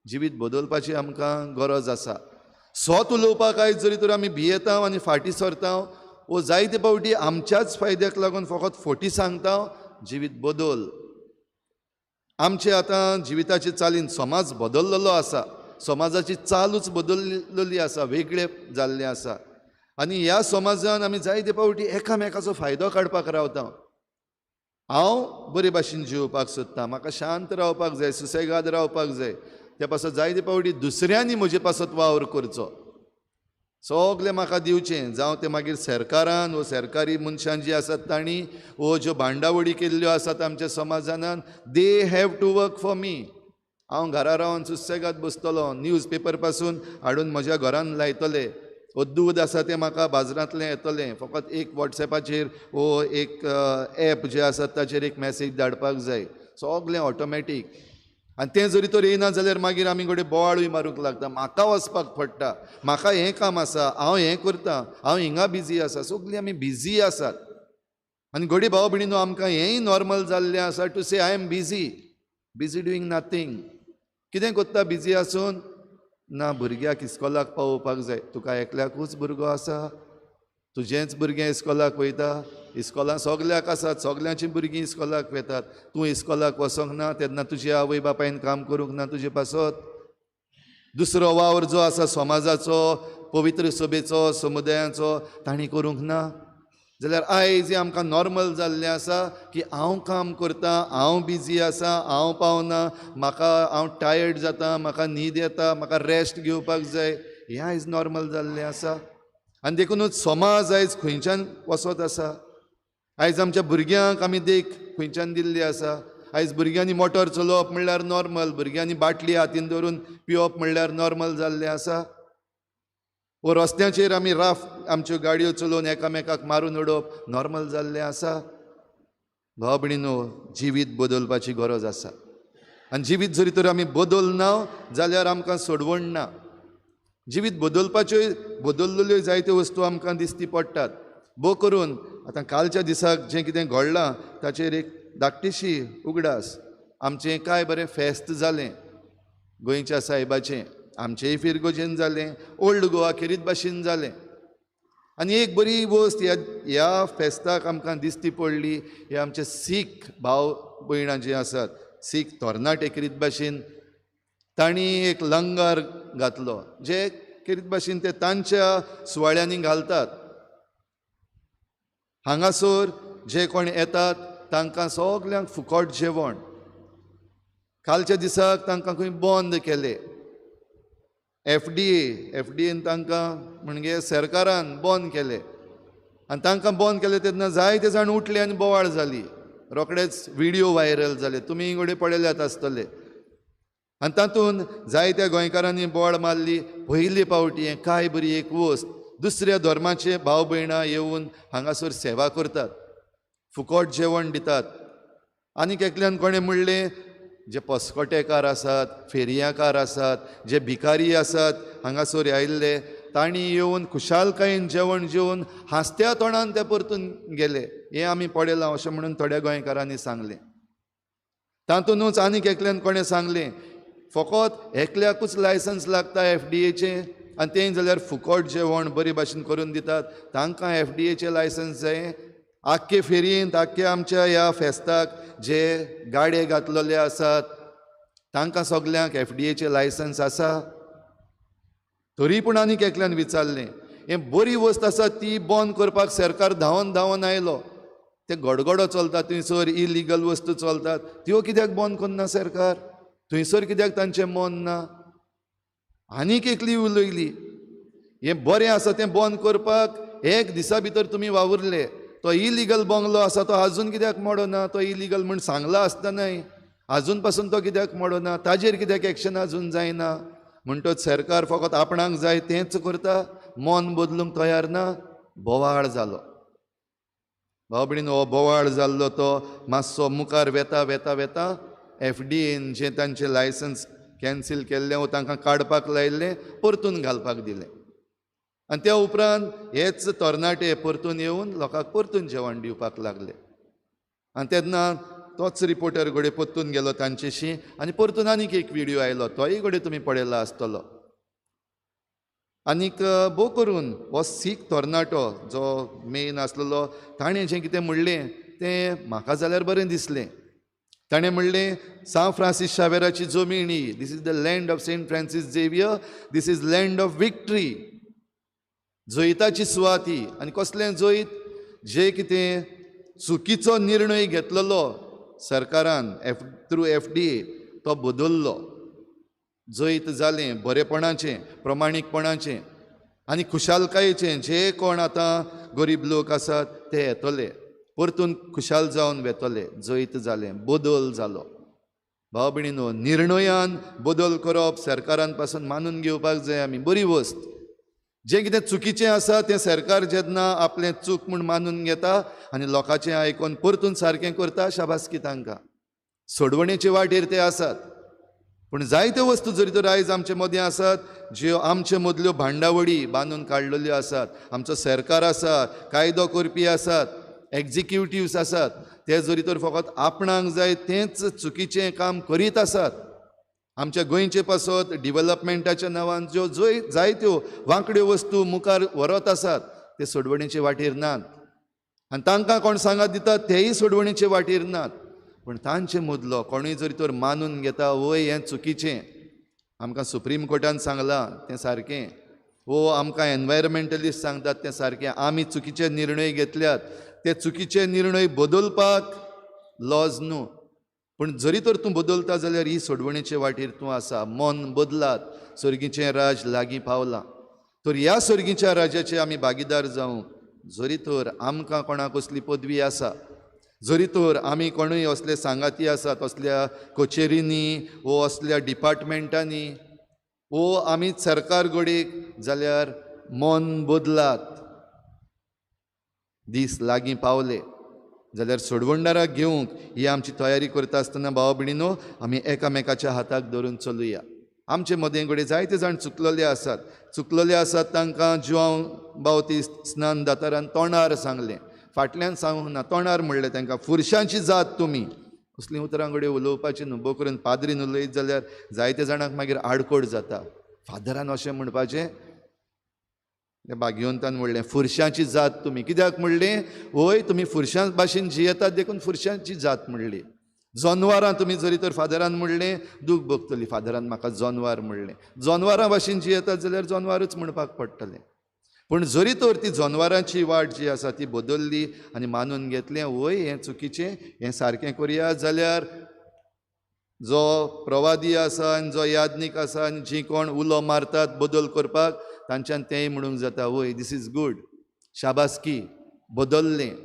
S1: जिवीत बदलपाची आमकां गरज आसा. स्वत उलोवपाक आयज जरी तर आमी भियेता आनी फाटीं सरता वो जायते फावटी आमच्याच फायद्याक लागून फकत फोटी सांगता, जिवीत बदल. आमचे आतां जिविताचे चालीन समाज बदललेलो आसा, समाजाची चालूच बदललेली आसा, वेगळे जाल्ले आसा. आनी ह्या समाजान आमी जायते फावटी एकामेकाचो फायदो काडपाक रावता. हांव बरे भाशेन जिवपाक सोदता, म्हाका शांत रावपाक जाय, सुसेगाद रावपाक जाय, त्या पासत जायते फावटी दुसऱ्यांनी म्हजे पासत वावर करचो, सगलें म्हाका दिवचें, जावं तें मागीर सरकारान वो सरकारी मनशां जीं आसात तांणी वो ज्यो भांडावळी केल्ल्यो आसात आमच्या समाजान, they have to work for me. हांव घरा रावन सुसेगाद बसतलो, न्यूज पेपर पासून हाडून म्हज्या घरान लायतले, वो दूद आसा तें म्हाका बाजारांतलें येतलें, फकत एक वॉट्सएपाचेर वो एक एप जें आसा ताचेर एक मॅसेज धाडपाक जाय, सगलें ऑटोमॅटीक. आनी तें जरी तर येयना जाल्यार मागीर आमी घडये बोवाळूय मारूंक लागता, म्हाका वचपाक पडटा, म्हाका हें काम आसा, हांव हें करता, हांव हिंगा बिजी आसा, सगळीं आमी बिजी आसात. आनी घडये भाव भयणीनो आमकां हेंय नॉर्मल जाल्लें आसा to say I am busy, busy doing nothing. कितें करता बिजी आसून? ना भुरग्याक इस्कॉलाक पावोवपाक जाय, तुका एकल्याकूच भुरगो आसा, तुजेंच भुरगें इस्कॉलाक वयता, इस्कॉलां सगल्याक आसात, सगल्यांचीं भुरगीं इस्कॉलाक वेतात, तूं इस्कॉलाक वचोंक ना तेन्ना तुजी आवय बापायन काम करूंक ना तुजे पासत. दुसरो वावर जो आसा समाजाचो, पवित्र सभेचो, समुदायाचो तांणी करूंक ना जाल्यार आयज हें आमकां नॉर्मल जाल्लें आसा की हांव काम करता, हांव बिजी आसा, हांव पावना, म्हाका हांव टायर्ड जाता, म्हाका न्हीद येता, म्हाका रेस्ट घेवपाक जाय, हें आयज नॉर्मल जाल्लें आसा. आनी देखुनूच समाज आयज खंयच्यान वचत आसा. आयज आमच्या भुरग्यांक आमी देख खंयच्यान दिल्ली आसा. आयज भुरग्यांनी मोटर चलोवप म्हणल्यार नॉर्मल, भुरग्यांनी बाटली हातीन धरून पिवप म्हणल्यार नॉर्मल जाल्लें आसा. वो रस्त्याचेर आमी राफ आमच्यो गाडयो चलोवन एकामेकाक मारून उडोवप नॉर्मल जाल्लें आसा. भाव भयणीनो, जिवीत बदलपाची गरज आसा. आनी जिवीत जरी तर आमी बदलना जाल्यार आमकां सोडवण ना. जिवीत बदलपाच्यो बदललेल्यो जायत्यो वस्तू आमकां दिसती पडटात. भो करून आतां कालच्या दिसाक जें कितें घडलां ताचेर एक धाकटीशी उगडास. आमचें काय बरें फेस्त जालें गोंयच्या सायबाचें, आमचेंय फिरगोजेन जालें, ओल्ड गोवा खेरीत भाशेन जालें. आनी एक बरी वस्त ह्या फेस्ताक आमकां दिसती पडली, हे आमचे सीख भाव भयणां जीं आसात, सीख तरणाटे खेरीत भाशेन तांणी एक लंगर घातलो, जे खेरीत भाशेन ते तांच्या सुवाळ्यांनी घालतात. हांगासर जे कोण येतात तांकां सगल्यांक फुकट जेवण. कालच्या दिसाक तांकां खंय बंद केले, एफ डी एन तांकां म्हणजे सरकारान बंद केले. आनी तांकां बंद केले तेन्ना जायते जाण उठले आनी बोवाळ जाली, रोखडेच विडियो व्हायरल जाले, तुमी घडये पळयल्यात आसतले. आनी तातूंत जायत्या गोंयकारांनी बोवाळ मारली, पयले फावटी हें काय बरी एक वस्त, दुसऱ्या धर्माचे भाव भयणां येवन हांगासर सेवा करतात, फुकट जेवण दितात. आनीक एकल्यान कोणें म्हणलें, जे पसकोटेकार आसात, फेरयांकार आसात, जे भिकारी आसात हांगासर आयिल्ले, तांणी येवन खुशालकायेन जेवण जेवन हांसत्या तोंडान ते परतून गेले, हें आमी पळयलां अशें म्हणून थोड्या गोंयकारांनी सांगलें. तातूंतच आनीक एकल्यान कोणें सांगलें, फकत एकल्याकूच लायसन्स लागता एफ डी एचें, आनी तें जाल्यार फुकट जेवण बरे भाशेन करून दितात, तांकां एफ डी एचें लायसन्स जाय. आख्खे फेरयेंत, आख्खे आमच्या ह्या फेस्ताक जे गाडे घातलेले आसात तांकां सगल्यांक एफ डी एचें लायसन्स आसा. तरी पूण आनीक एकल्यान विचारलें, हें बरी वस्त आसा ती बंद करपाक सरकार धांवन धांवन आयलो, ते गडगडो चलता थंयसर, इलिगल वस्तू चलतात, त्यो कित्याक बंद करना सरकार? थंयसर कित्याक तांचें मन ना? आनीक एकली उलयली, हें बरें आसा तें बंद करपाक एक दिसा भितर तुमी वावुरले. तो इलिगल बंगलो आसा तो आजून कित्याक मोडना? तो इलिगल म्हूण सांगला आसतनाय आजून पासून तो कित्याक मोडना? ताजेर कित्याक एक्शन आजून जायना? म्हणटच सरकार फकत आपणाक जाय तेंच करता, मन बदलूंक तयार ना. बोवाळ जालो भाव भयणीन, हो बोवाळ जाल्लो तो मातसो मुखार वेता वेता वेता एफडीएन जें तांचें लायसन्स कॅन्सील केल्लें वो तांकां काडपाक लायिल्लें परतून घालपाक दिलें. आनी त्या उपरांत हेच तरणाटे परतून येवन लोकांक परतून जेवण दिवपाक लागले. आनी तेन्ना तोच रिपोर्टर घडये परतून गेलो तांचेशी आनी परतून आनीक एक व्हिडियो आयलो, तोय घडये तुमी पळयला आसतलो. आनीक भोव करून हो सीख तरणाटो जो मेन आसलेलो ताणें जें कितें म्हणलें तें म्हाका जाल्यार बरें दिसलें. ताणें म्हणलें, सांत फ्रांसीस शावेराची जमीन ही, this is the land of Saint Francis Xavier, this is land of victory, जैताची सुवात ही. आनी कसलें जैत? जें कितें चुकीचो निर्णय घेतलेलो सरकारान थ्रू एफडीए तो बदल्लो, जैत जालें बरेपणाचें, प्रमाणीकपणाचें आनी खुशालकायेचें. जे कोण आतां गरीब लोक आसात ते येतले परतून खुशाल जावन वेतले, जैत जालें, बदल जालो. भाव भयणीनो, निर्णयान बदल करप सरकारान पासून मानून घेवपाक जाय आमी, बरी वस्त. जें कितें चुकीचें आसा तें सरकार जेन्ना आपलें चूक म्हूण मानून घेता आनी लोकांचें आयकून परतून सारकें करता, शाबासकी तांकां, सोडवणेचे वाटेर ते आसात. पूण जायत्यो वस्तू जरी तर आयज आमचे मदीं आसात ज्यो आमचे मदल्यो भांडावळी बांदून काडलेल्यो आसात, आमचो सरकार आसा, कायदो करपी आसात, एक्जिक्युटिव्स आसात, ते जरी तर फकत आपणाक जाय तेंच चुकीचें काम करीत आसात. आमच्या गोंयचे पासत डिवलपमेंटाच्या नांवान ज्यो जायत्यो वांकड्यो वस्तू मुखार व्हरत आसात ते सोडवणेचे वाटेर नात. आनी तांकां कोण सांगात दितात तेय सोडवणेचे वाटेर नात. पूण तांचे मदलो कोणूय जरी तर मानून घेता, वय हें चुकीचें, आमकां सुप्रीम कोर्टान सांगलां तें सारकें, वो आमकां एनवायरमेंटलिस्ट सांगतात तें सारकें, आमी चुकीचे निर्णय घेतल्यात, ते चुकीचे निर्णय बदलपाक लॉज न्हू. पूण जरी तर तूं बदलता जाल्यार ही सोडवणेचे वाटेर तूं आसा. मन बदलात, सर्गीचें राज लागीं पावलां. तर ह्या सर्गीच्या राजाचे आमी भागीदार जावंक जरी तर आमकां कोणाक कसली पदवी आसा, जरी तर आमी कोणूय असले सांगाती आसात, असल्या कचेरींनी वो असल्या डिपार्टमेंटांनी वो आमी सरकार घडयेक, जाल्यार मन बदलात, दीस लागीं पावले जाल्यार सोडवणदाराक घेवंक ही आमची तयारी करता आसतना भाव भयणीनो आमी एकामेकाच्या हाताक धरून चलुया. आमचे मदें घडये जायते जाण चुकलेले आसात, चुकलेले आसात तांकां जुआंव बावतीस्त स्नान दातारान तोंडार सांगलें, फाटल्यान सांगूंक ना, तोंडार म्हणलें तांकां, फुरशांची जात तुमी. असलीं उतरां घडये उलोवपाची न्हू, भोव करून पाद्रीन उलयत जाल्यार जायते जाणांक मागीर आडकोड जाता. फादरान अशें म्हणपाचें, त्या भाग्यवंतान म्हणलें फुरशांची जात तुमी. कित्याक म्हणलें? वय तुमी फुरशां भाशेन जियेतात देखून फुरशांची जात म्हणली. जनवारां तुमी जरी तर फादरान म्हणलें दूख भोगतली, फादरान म्हाका जनवार म्हणलें, जनवारां भाशेन जियेतात जाल्यार जनवारूच म्हणपाक पडटलें. पूण जरी तर ती जनवारांची वाट जी आसा ती बदल्ली आनी मानून घेतलें, वय हें चुकीचें, हें सारकें करुया, जाल्यार जो प्रवादी आसा आनी जो याज्ञीक आसा आनी जीं कोण उलो मारतात बदल करपाक तांच्यान तेंय म्हणूंक जाता, वय this is good, शाबासकी, बदल्लें.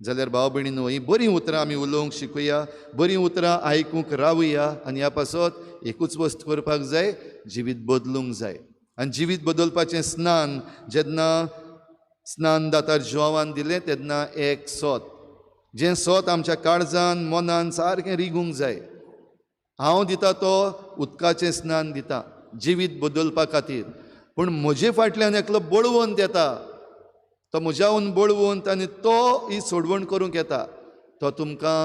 S1: जाल्यार भाव भयणीनो हीं बरीं उतरां आमी उलोवंक शिकुया, बरीं उतरां आयकूंक रावया आनी ह्या पासत एकूच वस्त करपाक जाय, जिवीत बदलूंक जाय. आनी जिवीत बदलपाचें स्नान जेन्ना स्नान दातार जुआवान दिलें तेन्ना एक सोत, जें सोत आमच्या काळजान मनान सारकें रिगूंक जाय. हांव दिता तो उदकाचें स्नान दिता जिवीत बदलपा खातीर, पूण म्हजे फाटल्यान एकलो बळवंत येता, तो म्हज्याहून बळवंत आनी तो ही सोडवण करूंक येता, तो तुमकां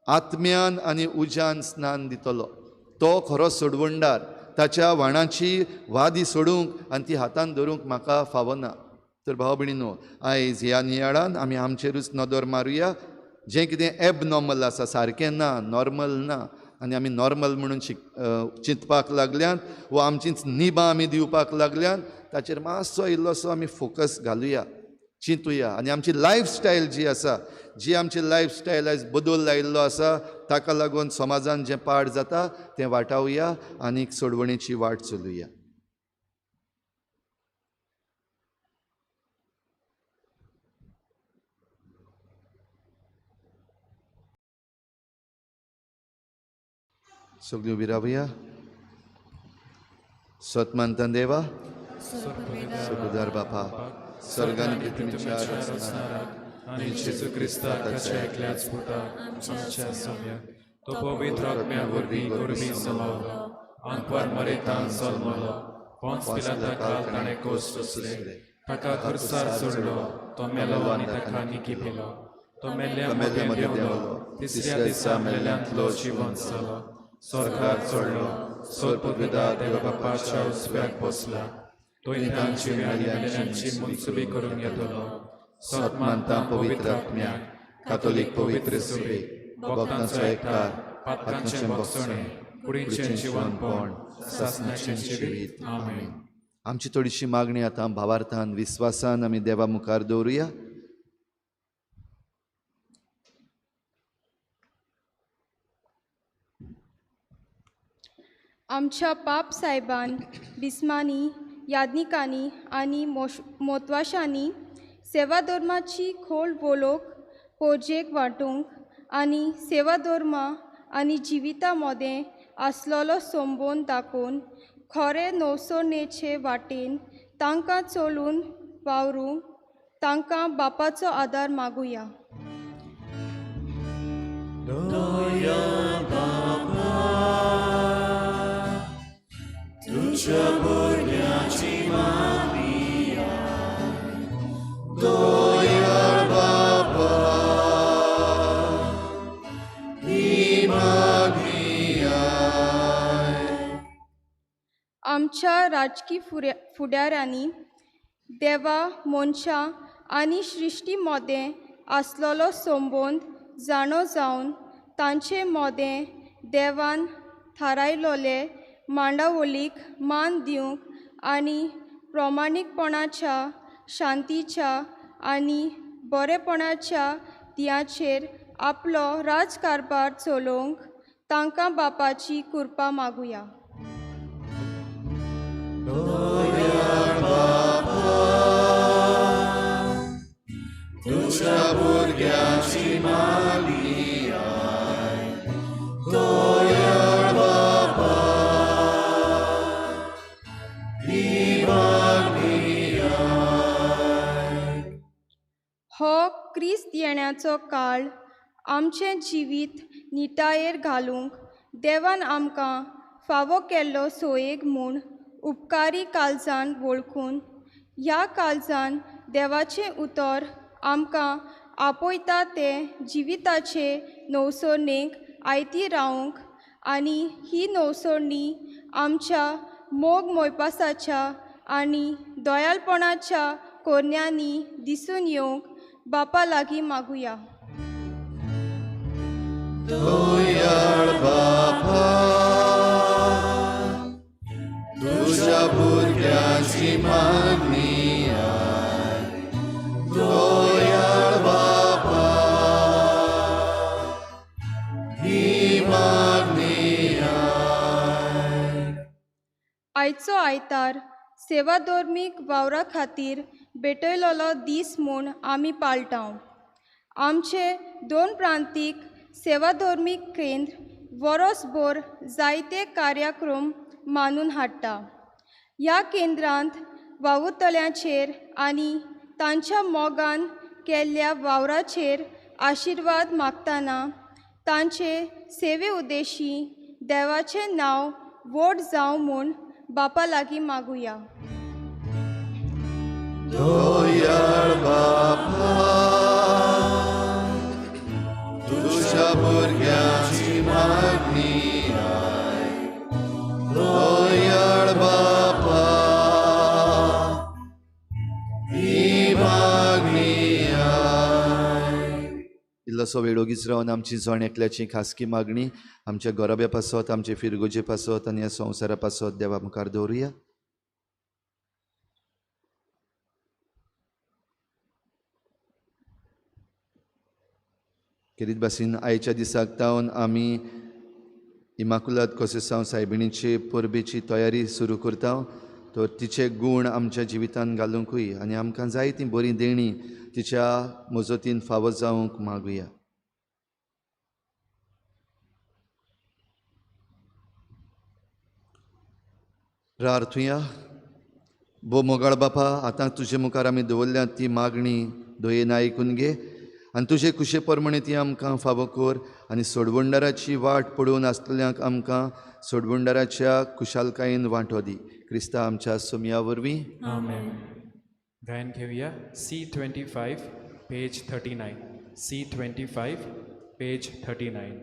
S1: आत्म्यान आनी उज्यान स्नान दितलो. तो खरो सोडवणदार, ताच्या व्हाणाची वादी सोडूंक आनी ती हातान धरूंक म्हाका फावना. तर भाव भयणीनो आयज ह्या नियाळान आमी आमचेरूच नदर मारुया. जें कितें एबनॉर्मल आसा, सारकें ना, नॉर्मल ना, आनी आमी नॉर्मल म्हणून चिंतपाक लागल्यात वो आमचींच निबां आमी दिवपाक लागल्यात, ताचेर मातसो इल्लोसो आमी फोकस घालुया, चिंतुया आनी आमची लायफस्टायल जी आसा, जी आमची लायफस्टायल आयज बदल लायिल्लो आसा ताका लागून समाजान जें पाड जाता तें वाटावया आनी सोडवणेची वाट चलुया. सगळीं उबी रावया. सत मानता देवा, सुखदार बापा, सर्गान पृथ्वीच्या रचणाराक
S2: आनी जेजू क्रिस्ताक ताच्या एकल्याच पुताक आमच्या सोम्याक, तो पवित्र आत्म्या वरवीं गोरबी जमावलो, आंकवार मरेतान जल्मलो, पोंस पिलाता काल ताणें कोस सोंसले, ताका खुर्सार सोडलो, तो मेलो आनी ताका निकी पिलो, तो मेल्ल्या मदें देंवलो, तिसऱ्या दिसा मेल्ल्यांतलो जिवंत जालो, स्वर्गार चडलो, सोदपुदा देवा बापाच्या उजव्याक बसला, थंय जिव्या आनी मेल्ल्यांची मनसुबी करूंक येतलो. सत मानता पवित्र आत्म्याक, कातोलीक पवित्र सुबेक, भक्तांचो एकठार, पातकांचें भोगसणें, कुडीचें जिवनपण, सासणाचें जिवीत. आमेन.
S1: आमची थोडीशी मागणी आतां भावार्थान विस्वासान आमी देवा मुखार दवरुया.
S8: आमच्या पाप सायबान, बिस्मांनी, याज्ञिकांनी आनी मोतवाशांनी सेवाधर्माची खोल वळख पोरजेक वांटूंक आनी सेवाधर्मा आनी जिविता मोदें आसलेलो संबंद दाखोवन खरें नवसरणेचे वाटेन तांकां चलून वावरूंक तांकां बापाचो आदार मागुया.
S7: तुझ्या भुरग्याची मागणी दयाळ बापा, ही मागणी.
S8: आमच्या राजकी फुडाऱ्यांनी देवा, मनशां आनी सृश्टी मोदें आसलेलो संबंद जाणो जावन तांचे मोदें देवान थारायलोले मांडावळीक मान दिवंक आनी प्रमाणीकपणाच्या, शांतीच्या आनी बरेपणाच्या दियाचेर आपलो राजकारभार चलोवंक तांकां बापाची कृपा मागुया.
S7: तुझ्या भुरग्याची मागणी दयाळ बापा, ही मागणी.
S8: हो क्रिस्त येण्याचो काळ आमचें जिवीत निटायेर घालूंक देवान आमकां फावो केल्लो सोयेग म्हूण उपकारी काळजान वळखून ह्या काळजान देवाचें उतर आमकां आपयता तें जिविताचे नवसरणेक आयती रावंक आनी ही नवसरणी आमच्या मोग मोयपासाच्या आनी दयाळपणाच्या कोरण्यांनी दिसून येवंक बापा लागीं मागुया.
S7: दयाळ बापा, तुझ्या भुरग्याची मागणी दयाळ बापा, ही मागणी.
S8: आयचो आयतार सेवाधर्मीक वावरा खातीर भेटयलोलो दीस म्हूण आमी पाळटा. आमचे दोन प्रांतीक सेवाधर्मीक केंद्र वरोसभर जायते कार्यक्रम मानून हाडटा. ह्या केंद्रांत वावुरतल्यांचेर आनी तांच्या मोगान केल्ल्या वावराचेर आशिर्वाद मागतना तांचे सेवे उद्देशी देवाचें नांव व्हड जावं म्हूण बापा लागीं मागुया.
S7: दयाळ बापा, तुझ्या भुरग्याची मागणी दयाळ बापा, ही मागणी.
S1: इल्लोसो वेळ ओगीच रावन आमची जण एकल्याची खासगी मागणी आमच्या गोरब्या पासत, आमचे फिरगोजे पासत आनी ह्या संवसारा पासत देवा मुखार दवरुया. खेरीत भाशेन आयच्या दिसाक तावन आमी इमाकुलाद कोसेसांव सायबिणीचे परबेची तयारी सुरू करता, तर तिचे गूण आमच्या जिवितांत घालुंकूय आनी आमकां जाय ती बरी देणी तिच्या मजतीन फावो जावंक मागुया. प्रार्थुया. भो मोगाळ बापा, आतां तुजे मुखार आमी दवरल्या ती मागणी दयेन आयकून घे आनी तुजे कुशे प्रमाणे ती आमकां फावो कर आनी सोडवणदाराची वाट पळोवन आसतल्यांक आमकां सोडवणदाराच्या खुशालकायेन वांटो दी. क्रिस्ता आमच्या सोमया वरवीं.
S2: आमेन. गायन घेऊया C25 page 39. C25 page 39.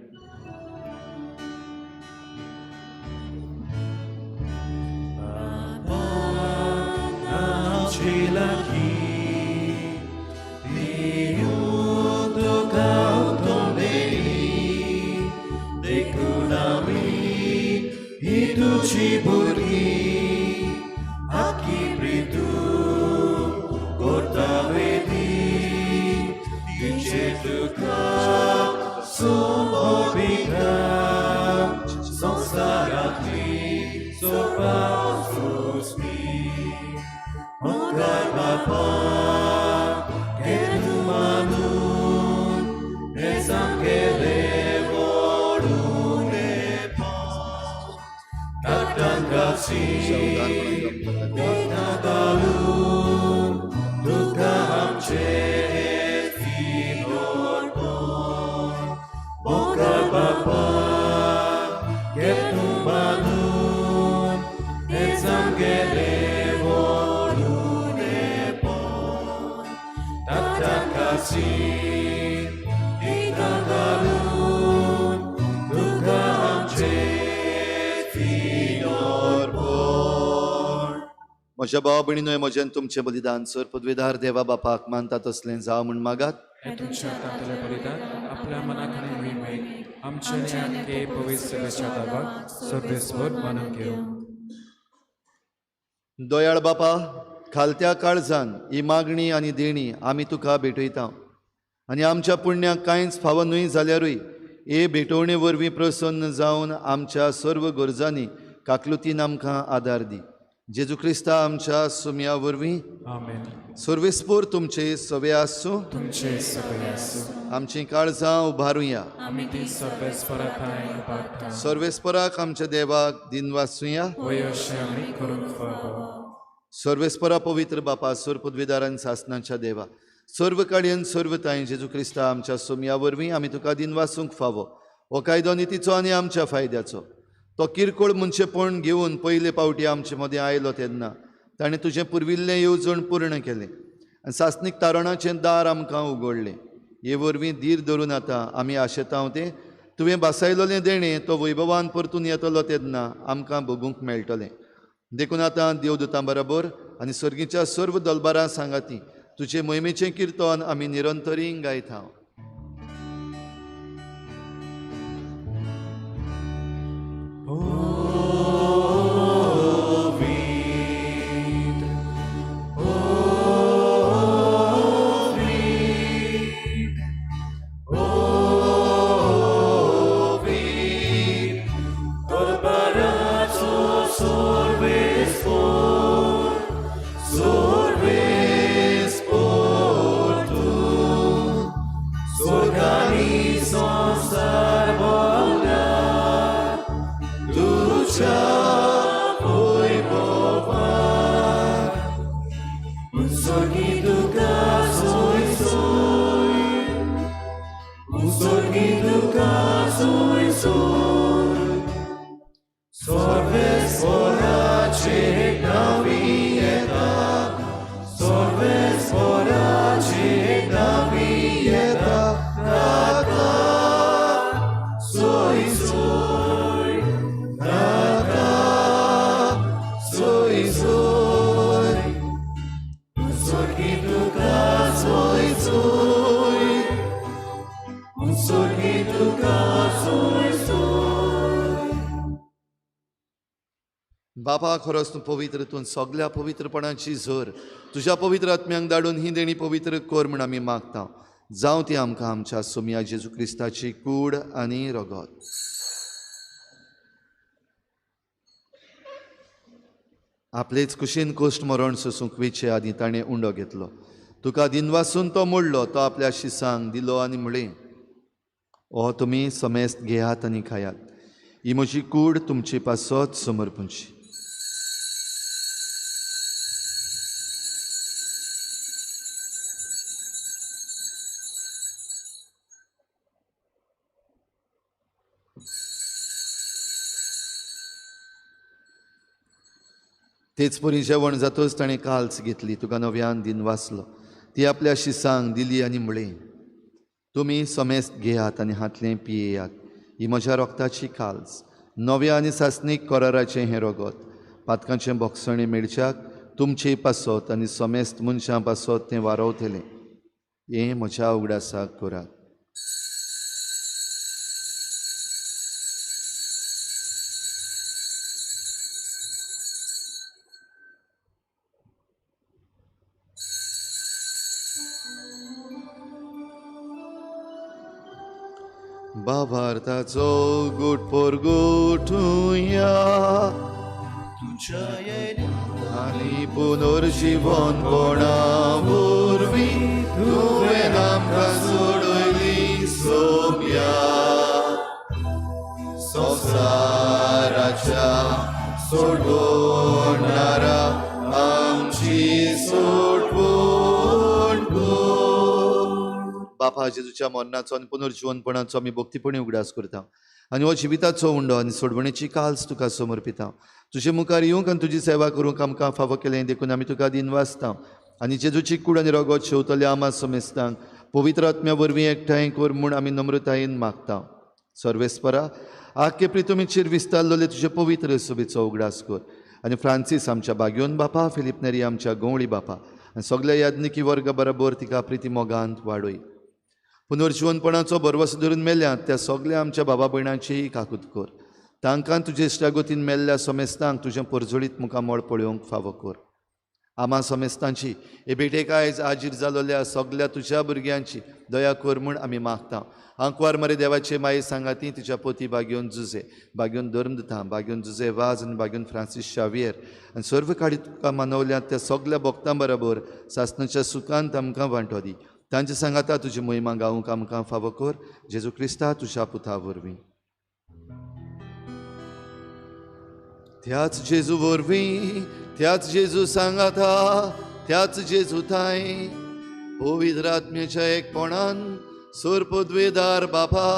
S1: म्हज्या भावा भयणीनो, म्हजें तुमचें बलिदान सर पदवेदार देवा बापाक मानता तसलें जावं म्हूण मागात.
S2: तुमच्या हातांतलें बलिदान आपल्या मनाक आनी मोहिमेक आमचे आनी पवित्र सभेच्या दावाक सर्वेस्पर मानून घेवं.
S1: दयाळ बापा, खालत्या काळजान ही मागणी आनी देणी आमी तुका भेटयता आनी आमच्या पुण्याक कांयच फावो न्हय जाल्यारूय हे भेटवणे वरवीं प्रसन्न जावन आमच्या सर्व गरजांनी काकलुतीन आमकां आदार दी. जेजू क्रिस्ता आमच्या सुमया वरवीं.
S2: आमेन.
S1: सर्वेस्पोर तुमचे सवे आसूं.
S2: तुमचे सगळे आसूं.
S1: आमची काळजां उबारुया.
S2: आमी ती सर्वेस्परा ठांय उबारता.
S1: सर्वेस्पराक आमच्या देवाक दिनवासुया.
S2: वय अशें आमी करूंक फावो.
S1: सर्वेस्परा पवित्र बापा, सर्व पदवीदारान सासनाच्या देवा, सर्व काडयेन सर्व तांय जेजू क्रिस्ता आमच्या सोमया वरवीं आमी तुका दिनवासूंक फावो. हो कायदो नितीचो आनी आमच्या फायद्याचो. तो किरकोळ मनशेपण घेवन पयले पावटी आमचे मदें आयलो तेन्ना ताणें तुजें पुर्विल्लें येवजण पूर्ण केलें आनी सासणीक तारणाचें दार आमकां उगडलें. हे वरवीं धीर धरून आतां आमी आशेता तें तुवें भासायलोलें देणें तो वैभवान परतून येतलो तेन्ना आमकां भोगूंक मेळटलें. देखून आतां देवदूतां बरोबर आनी सर्गीच्या सर्व दलबारां सांगाती तुजे मोहिमेचें किर्तन आमी निरंतरीं गायता. बापा, खरोच तूं पवित्र, तूं सगल्या पवित्रपणाची झर तुज्या पवित्र आत्म्यांक धाडून ही देणी पवित्र कर म्हूण आमी मागता. जावं ती आमकां आमच्या सोमया जेजू क्रिस्ताची कूड आनी रगत. आपलेच कुशीन कोश्ट मरण सोसूंक वेचे आदीं ताणें उंडो घेतलो. तुका दिनवासून तो मोडलो, तो आपल्या शिसांक दिलो आनी म्हळें, हो तुमी समेस्त घेयात आनी खायात, ही म्हजी कूड तुमचे पासत समर्पणची. तेच परी जेवण जातच ताणें काल्स घेतली, तुका नव्यान दिन वाचलो, ती आपल्या शिसांक दिली आनी म्हळें, तुमी समेस्त घेयात आनी हातलें पियेयात, ही म्हज्या रोगताची काल्स, नव्या आनी सासणीक कराराचें हें रगत, पातकांचें बोगसणें मेळच्याक तुमचे पासत आनी समेस्त मनशां पासत तें वारवतलें. हें म्हज्या उगडासाक करात. बाबार्थाचो गुट पोरगुटुया आनी पुनर्जीवन कोणा वरवीं तुवें आमकां सोडयली सोम्या संवसाराच्या सोडवणारा आमची सोडवण कर. बापा जेजूच्या मरणाचो आनी पुनर्जीवनपणाचो आमी भक्तीपणी उगडास करता आनी हो जिविताचो उंडो आनी सोडवणेची काल्स तुका समर्पिता. तुजे मुखार येवंक आनी तुजी सेवा करूंक आमकां फावो केलें देखून आमी तुका दिनवासता आनी जेजूची कूड आनी रगत शेवतल्या आमा समेस्तांक पवित्र आत्म्या वरवीं एकठांय कर म्हूण आमी नम्रतायेन मागता. सर्वेस्परा आख्खे प्रितुमीचेर विस्तारलेले तुजे पवित्र सभेचो उगडास कर आनी फ्रांसीस आमच्या बाग्योन बापा, फिलीप नेरी आमच्या गवळी बापा आनी सगल्या याज्ञिकी वर्गा बरोबर तिका प्रिती मोगांत वाडय. पुनर्जीवनपणाचो भरवसो धरून मेल्यात त्या सगल्या आमच्या बाबा भयणांचीय काकूत कर. तांकां तुजे इश्टागतीन मेल्ल्या समेस्तांक तुजें परजळीत मुखामळ पळोवंक फावो कर. आमा समेस्तांची हे भेटेक आयज आजीर जालोल्या सगल्या तुज्या भुरग्यांची दया कर म्हूण आमी मागता. आंकवार मरे देवाचे माये सांगाती तुज्या पोती बागेवन जुजे, बागेवन धर्मदुता, बागेवन जुजे वाज आनी बागेवन फ्रांसीस शावियर आनी सर्व काडी तुका मानवल्यात त्या सगल्या भक्तां बरोबर सासणाच्या सुखांत आमकां वांटो दी. तांचे सांगाता तुजी महिमा गावंक आमकां फावो कर. जेजू क्रिस्ता तुज्या पुता वरवीं. त्याच जेजू वरवीं, त्याच जेजू सांगाता, त्याच जेजू थांय पवित्र आत्म्याच्या एकपणान सोर पदवेदार बापा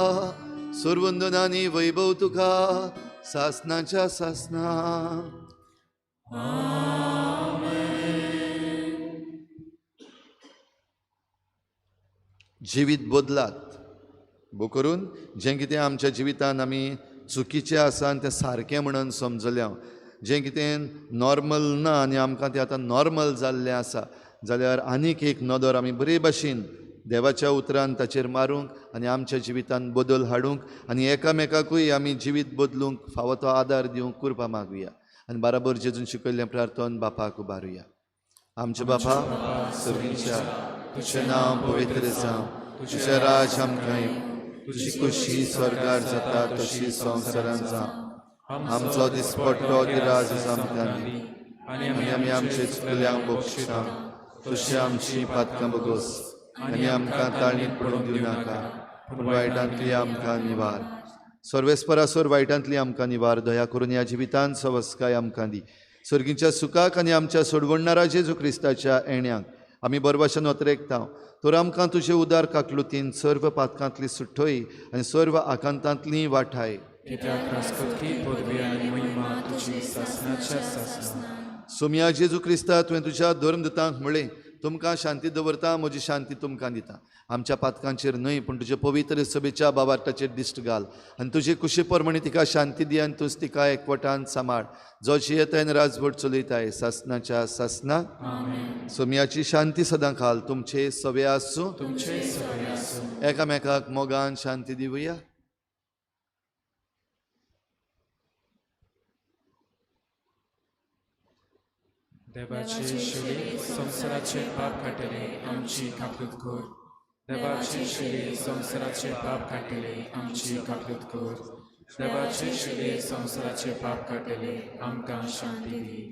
S1: सोरवंदनानी वैभव तुका सासनाच्या सासना. जिवीत बदलात बो करून जें कितें आमच्या जिवितान आमी चुकीचें आसा आनी तें सारकें म्हणून समजलें, जें कितें नॉर्मल ना आनी आमकां तें आतां नॉर्मल जाल्लें आसा जाल्यार आनीक एक नदर आमी बरे भाशेन देवाच्या उतरान ताचेर मारूंक आनी आमच्या जिवितान बदल हाडूंक आनी एकामेकाकूय आमी जिवीत बदलूंक फावो तो आदार दिवंक कृपा मागुया आनी बराबर जेजून शिकयल्लें प्रार्थन बापाक उबारुया. आमच्या बापा सर्गीच्या, तुजें नांव पवित्र जावं, तुजें राज आमकां येवं, तुजी खुशी स्वर्गार जाता तशी संवसारांत जावं. आमचो दिसपट्टो गिराज आमकां दी आनी आमी आमचे चुकल्यांक बक्षिता तशी आमची पातकां बगोस आनी आमकां ताळणीत पडूंक दिवं नाका, पूण वायटांतली आमकां निवार. सर्वेस्परासोर वायटांतली आमकां निवार. दया करून ह्या जिवितांत सवस्काय आमकां दी. सर्गीच्या सुखाक आनी आमच्या सोडवणणारा जेजू क्रिस्ताच्या येण्याक आमी बरवाशन ओतरेकता. तर आमकां तुजे उदार काकलुतीन सर्व पातकांतली सुट्टय आनी सर्व आकांतांतली वाठाय. सोमया जेजू क्रिस्ता, तुवें तुज्या धर्मदुतांक म्हळें, तुमकां शांती दवरता, म्हजी शांती तुमकां दिता. आमच्या पातकांचेर न्हय पूण तुजे पवित्र सभेच्या बाबार्टाचेर दिश्ट घाल आनी तुजे कुशी प्रमाणे तिका शांती दी आनी तूंच तिका एकवटान सांबाळ, जो जियेताय आनी राजवट चलयताय सासनाच्या सासना. सोमयाची शांती सदां खाल तुमचे सवे आसूं. एकामेकाक मोगान शांती दिवया.
S2: देवाचे शिले संवसाराचे पाप काडटले आमची काकूत कर. देवाची शेली संवसाराचे पाप काडटले आमची काकूत कर. देवाची शेली संवसाराचे पाप काडटले आमकां शांती दी.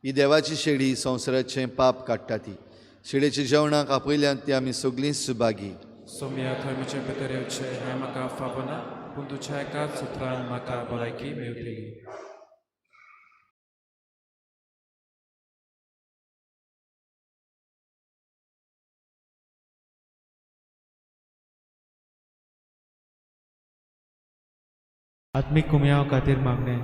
S7: ही देवाची शेळी संवसाराचें पाप काडटा ती शेळयेच्या जेवणाक आपयल्यान ती आमी सगळीं सुभागी.
S2: सोम्या थंय म्हजे भितर येवचें हें म्हाका फावना, पूण तुज्या एकाच उतरान म्हाका भलायकी मेळटली.
S9: आत्मीक कुमयाव खातीर मागणें.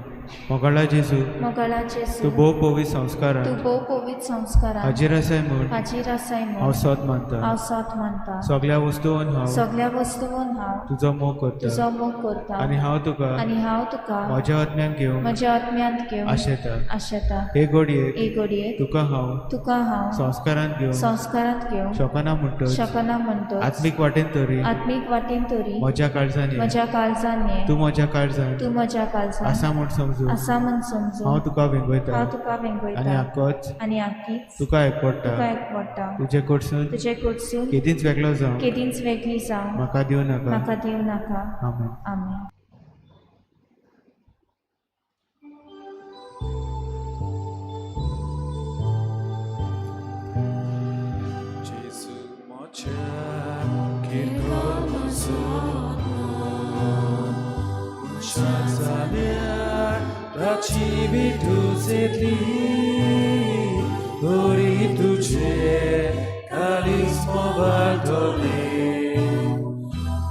S9: मोगाळा जेजू,
S5: मोगाळा जेजू,
S9: तूं भोव पवित्र संस्कारान,
S5: तूं भोव पवित्र संस्कारान
S9: हाजीर आसाय म्हूण,
S5: हाजीर आसाय म्हूण
S9: हांव सोद मानता,
S5: हांव सोद मानता.
S9: सगळ्या वस्तून हांव,
S5: सगळ्या वस्तून हांव
S9: तुजो मोग करता,
S5: तुजो मोग करता.
S9: आनी हांव तुका,
S5: आनी हांव तुका
S9: म्हज्या आत्म्यान घेवंक,
S5: म्हज्या आत्म्यांत घेवंक
S9: आशेता,
S5: आशेता.
S9: हे घडयेक,
S5: हे घडयेक
S9: तुका हांव,
S5: तुका हांव
S9: संस्कारांत घेवंक,
S5: संस्कारांत घेवंक
S9: शकना म्हणटच,
S5: शकना म्हणटच,
S9: आत्मीक वाटेन तरी,
S5: आत्मीक वाटेन तरी
S9: म्हज्या काळजान ये,
S5: म्हज्या काळजान ये.
S9: तूं म्हज्या काळजान,
S5: तूं म्हज्या काळजान
S9: आसा म्हूण समजून,
S5: आसा म्हूण समजून,
S9: हांव तुका वेंगयता,
S5: हांव तुका वेंगयता.
S9: आनी आकोच,
S5: आनी आकीच
S9: तुका एकवडटा,
S5: तुका एकवडटा.
S9: तुजे कडसून,
S5: तुजे कडसून
S9: केदींच वेगळो जावं,
S5: केदींच वेगळी जावं
S9: म्हाका दिवं नाका,
S5: म्हाका दिवं नाका.
S9: आमेन.
S5: आमेन.
S2: जेजू म्हज्या किरकोळ म्हजो मनशां जाल्यार ताची विटूच येतली, तरी तुजें काळीज मोबाळटलें.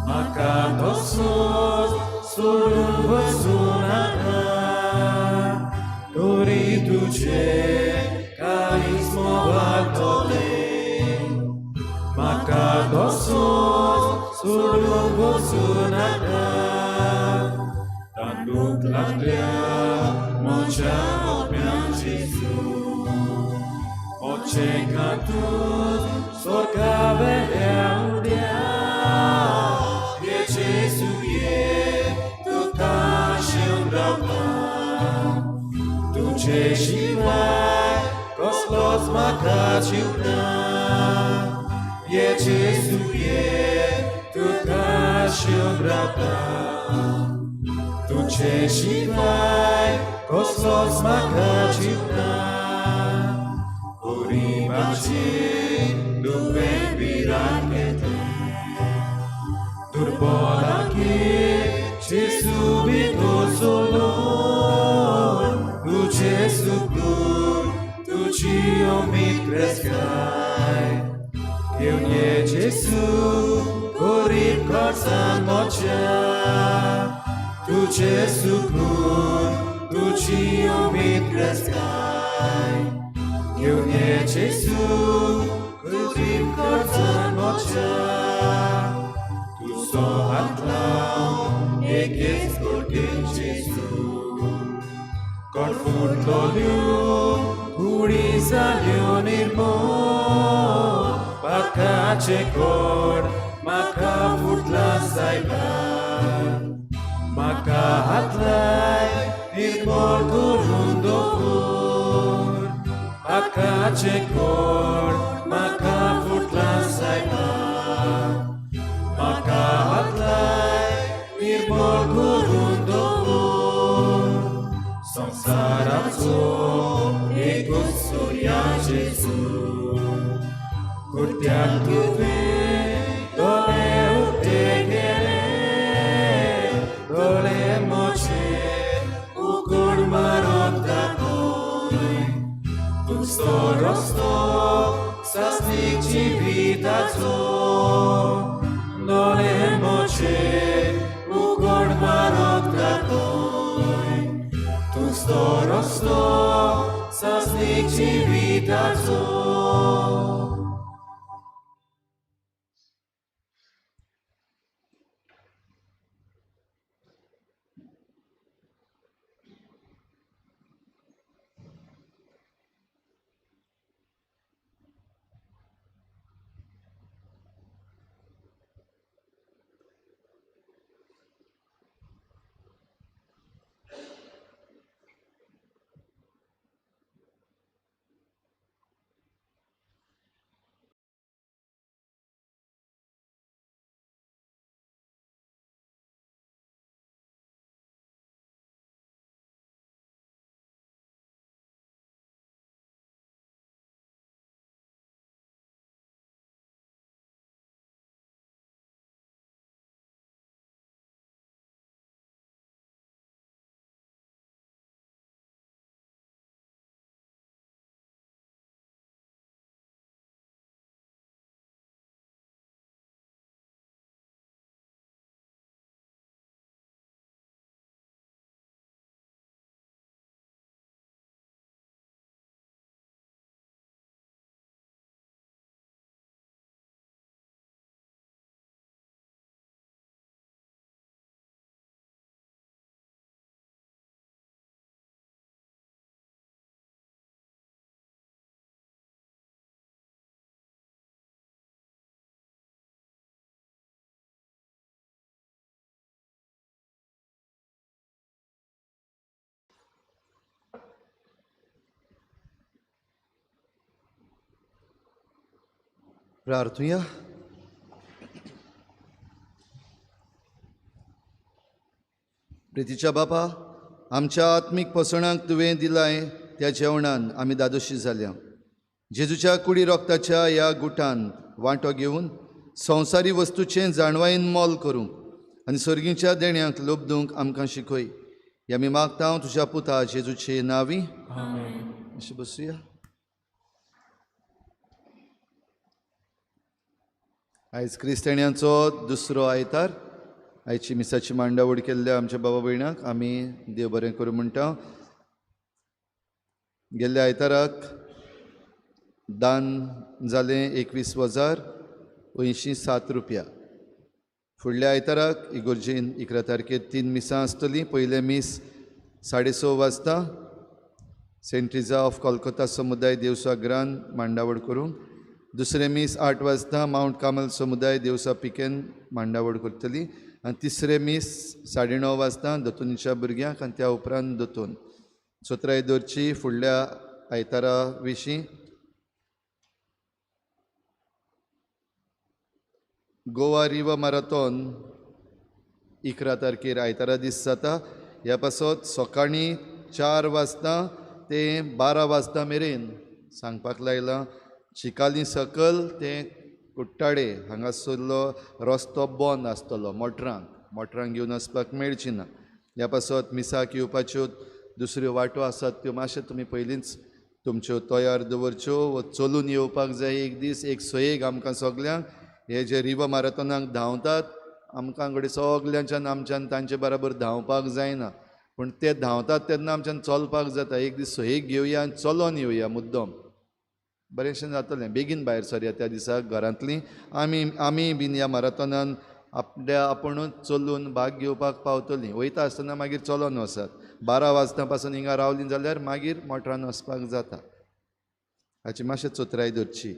S2: म्हाका तसोच सोडून वचूं नाका, तरी तुजें काळीज मोबाळटलें. म्हाका तसोच सोडून वचूं नाका. तांदूक लागल्या म्हज्या आत्म्यान जेजू, म्हजे खातून स्वर्गा वेल्या उड्या. ये जेजू ये, तुका आशेवन रावता, तुजे शिवाय कसलोच म्हाका जीव ना. ये जेजू ये, तुका आशेवन रावता, तुजे शिवाय कसलोच म्हाका जीव ना. गरिबाची दुबें भिरांत घेतलें, दुर्बलाकी जेजू भितर सोडून, तुजें सुकून तुजी उमेद क्रेस्ताय. घेवन ये जेजू गरीब घरसान म्हज्या, तुजें सुकून तुजी उमेद क्रेस्ताय. घेवन ये जेजू गरीब घरसान म्हज्या, तुजो हात लावन एकेच घडकेन जेजू. कोण फुटलोल्यो कुडी जाल्यो निर्मळ, पातकाचें कोड म्हाका फुटलां सायबा. म्हाका हात लाय निर्मळ करून दवर, पातकाचें कोड म्हाका फुटलां सायबा. म्हाका हात लाय निर्मळ करून दवर. संवसाराचो एकूच सुर्या जेजू, कुर्त्याक तुवें दोळे उक्ते केले, दोळे म्हजे उगड मारत दाखय. तुजो रस्तो सासणीक जिविताचो, दोळे म्हजे उगड मारत दाखय. तुजो रस्तो सासणीक जिविताचो.
S7: प्रार्थुया. प्रितीच्या बापा, आमच्या आत्मीक पोसणाक तुवें दिलाय त्या जेवणान आमी दादोशी जाल्या. जेजूच्या कुडी रोगताच्या ह्या गुटान वांटो घेवन संवसारी वस्तूचें जाणवायेन मोल करूंक आनी सर्गीच्या देण्यांक लोबदूंक आमकां शिकय. हे आमी मागता तुज्या पुता जेजूचे नांवी. अशें बसुया. आयज क्रिस्ताण्यांचो दुसरो आयतार. आयची मिसाची मांडावळ केल्ल्या आमच्या बाबा भयणाक आमी देव बरें करूं म्हणटा. गेल्ल्या आयताराक दान जालें 21,087 रुपया. फुडल्या आयताराक इगोर्जेन 11 तारखेर 3 मिसां आसतलीं. पयलें मीस 6:30 वाजता सेंट ट्रिजा ऑफ कोलकाता समुदाय देवसा ग्रान मांडावळ करूंक. दुसरें मीस 8 वाजता मावंट कामल समुदाय देवसा पिकेन मांडावळ करतली. आनी तिसरें मीस 9:30 वाजता दोतोनीच्या भुरग्यांक आनी त्या उपरांत दोतोन. चोत्राय दवरची फुडल्या आयतारा विशीं. गोवा रिवर मॅरेथॉन 11 तारखेर आयतारा दीस जाता. ह्या पासत सकाळीं 4 वाजता ते 12 वाजता मेरेन सांगपाक लायलां. चिकाली सकल ते कुट्टाडे हांगासरलो रस्तो बंद आसतलो. मोटरांक घेवन वचपाक मेळची ना. ह्या पासत मिसाक येवपाच्यो दुसऱ्यो वाटो आसात त्यो मातशें तुमी पयलींच तुमच्यो तयार दवरच्यो. चलून येवपाक जाय एक दीस, एक सोयेक आमकां सगल्यांक. हे जे रिवर मॅरेथॉनाक धांवतात आमकां घडये सगल्यांच्यान आमच्यान तांचे बराबर धांवपाक जायना, पूण ते धांवतात तेन्ना आमच्यान चलपाक जाता. एक दीस सोयेक घेवया आनी चलोन येवया मुद्दम, बरेंशें जातलें. बेगीन भायर सरया त्या दिसाक घरांतलीं. आमी बीन ह्या मॅरेथॉनान आपल्या आपुणूच चलून भाग घेवपाक पावतलीं. वयता आसतना मागीर चलोन वचात. 12 वाजता पासून हिंगा रावलीं जाल्यार मागीर मोटरान वचपाक जाता. हाची मातशें चोत्राय दवरची.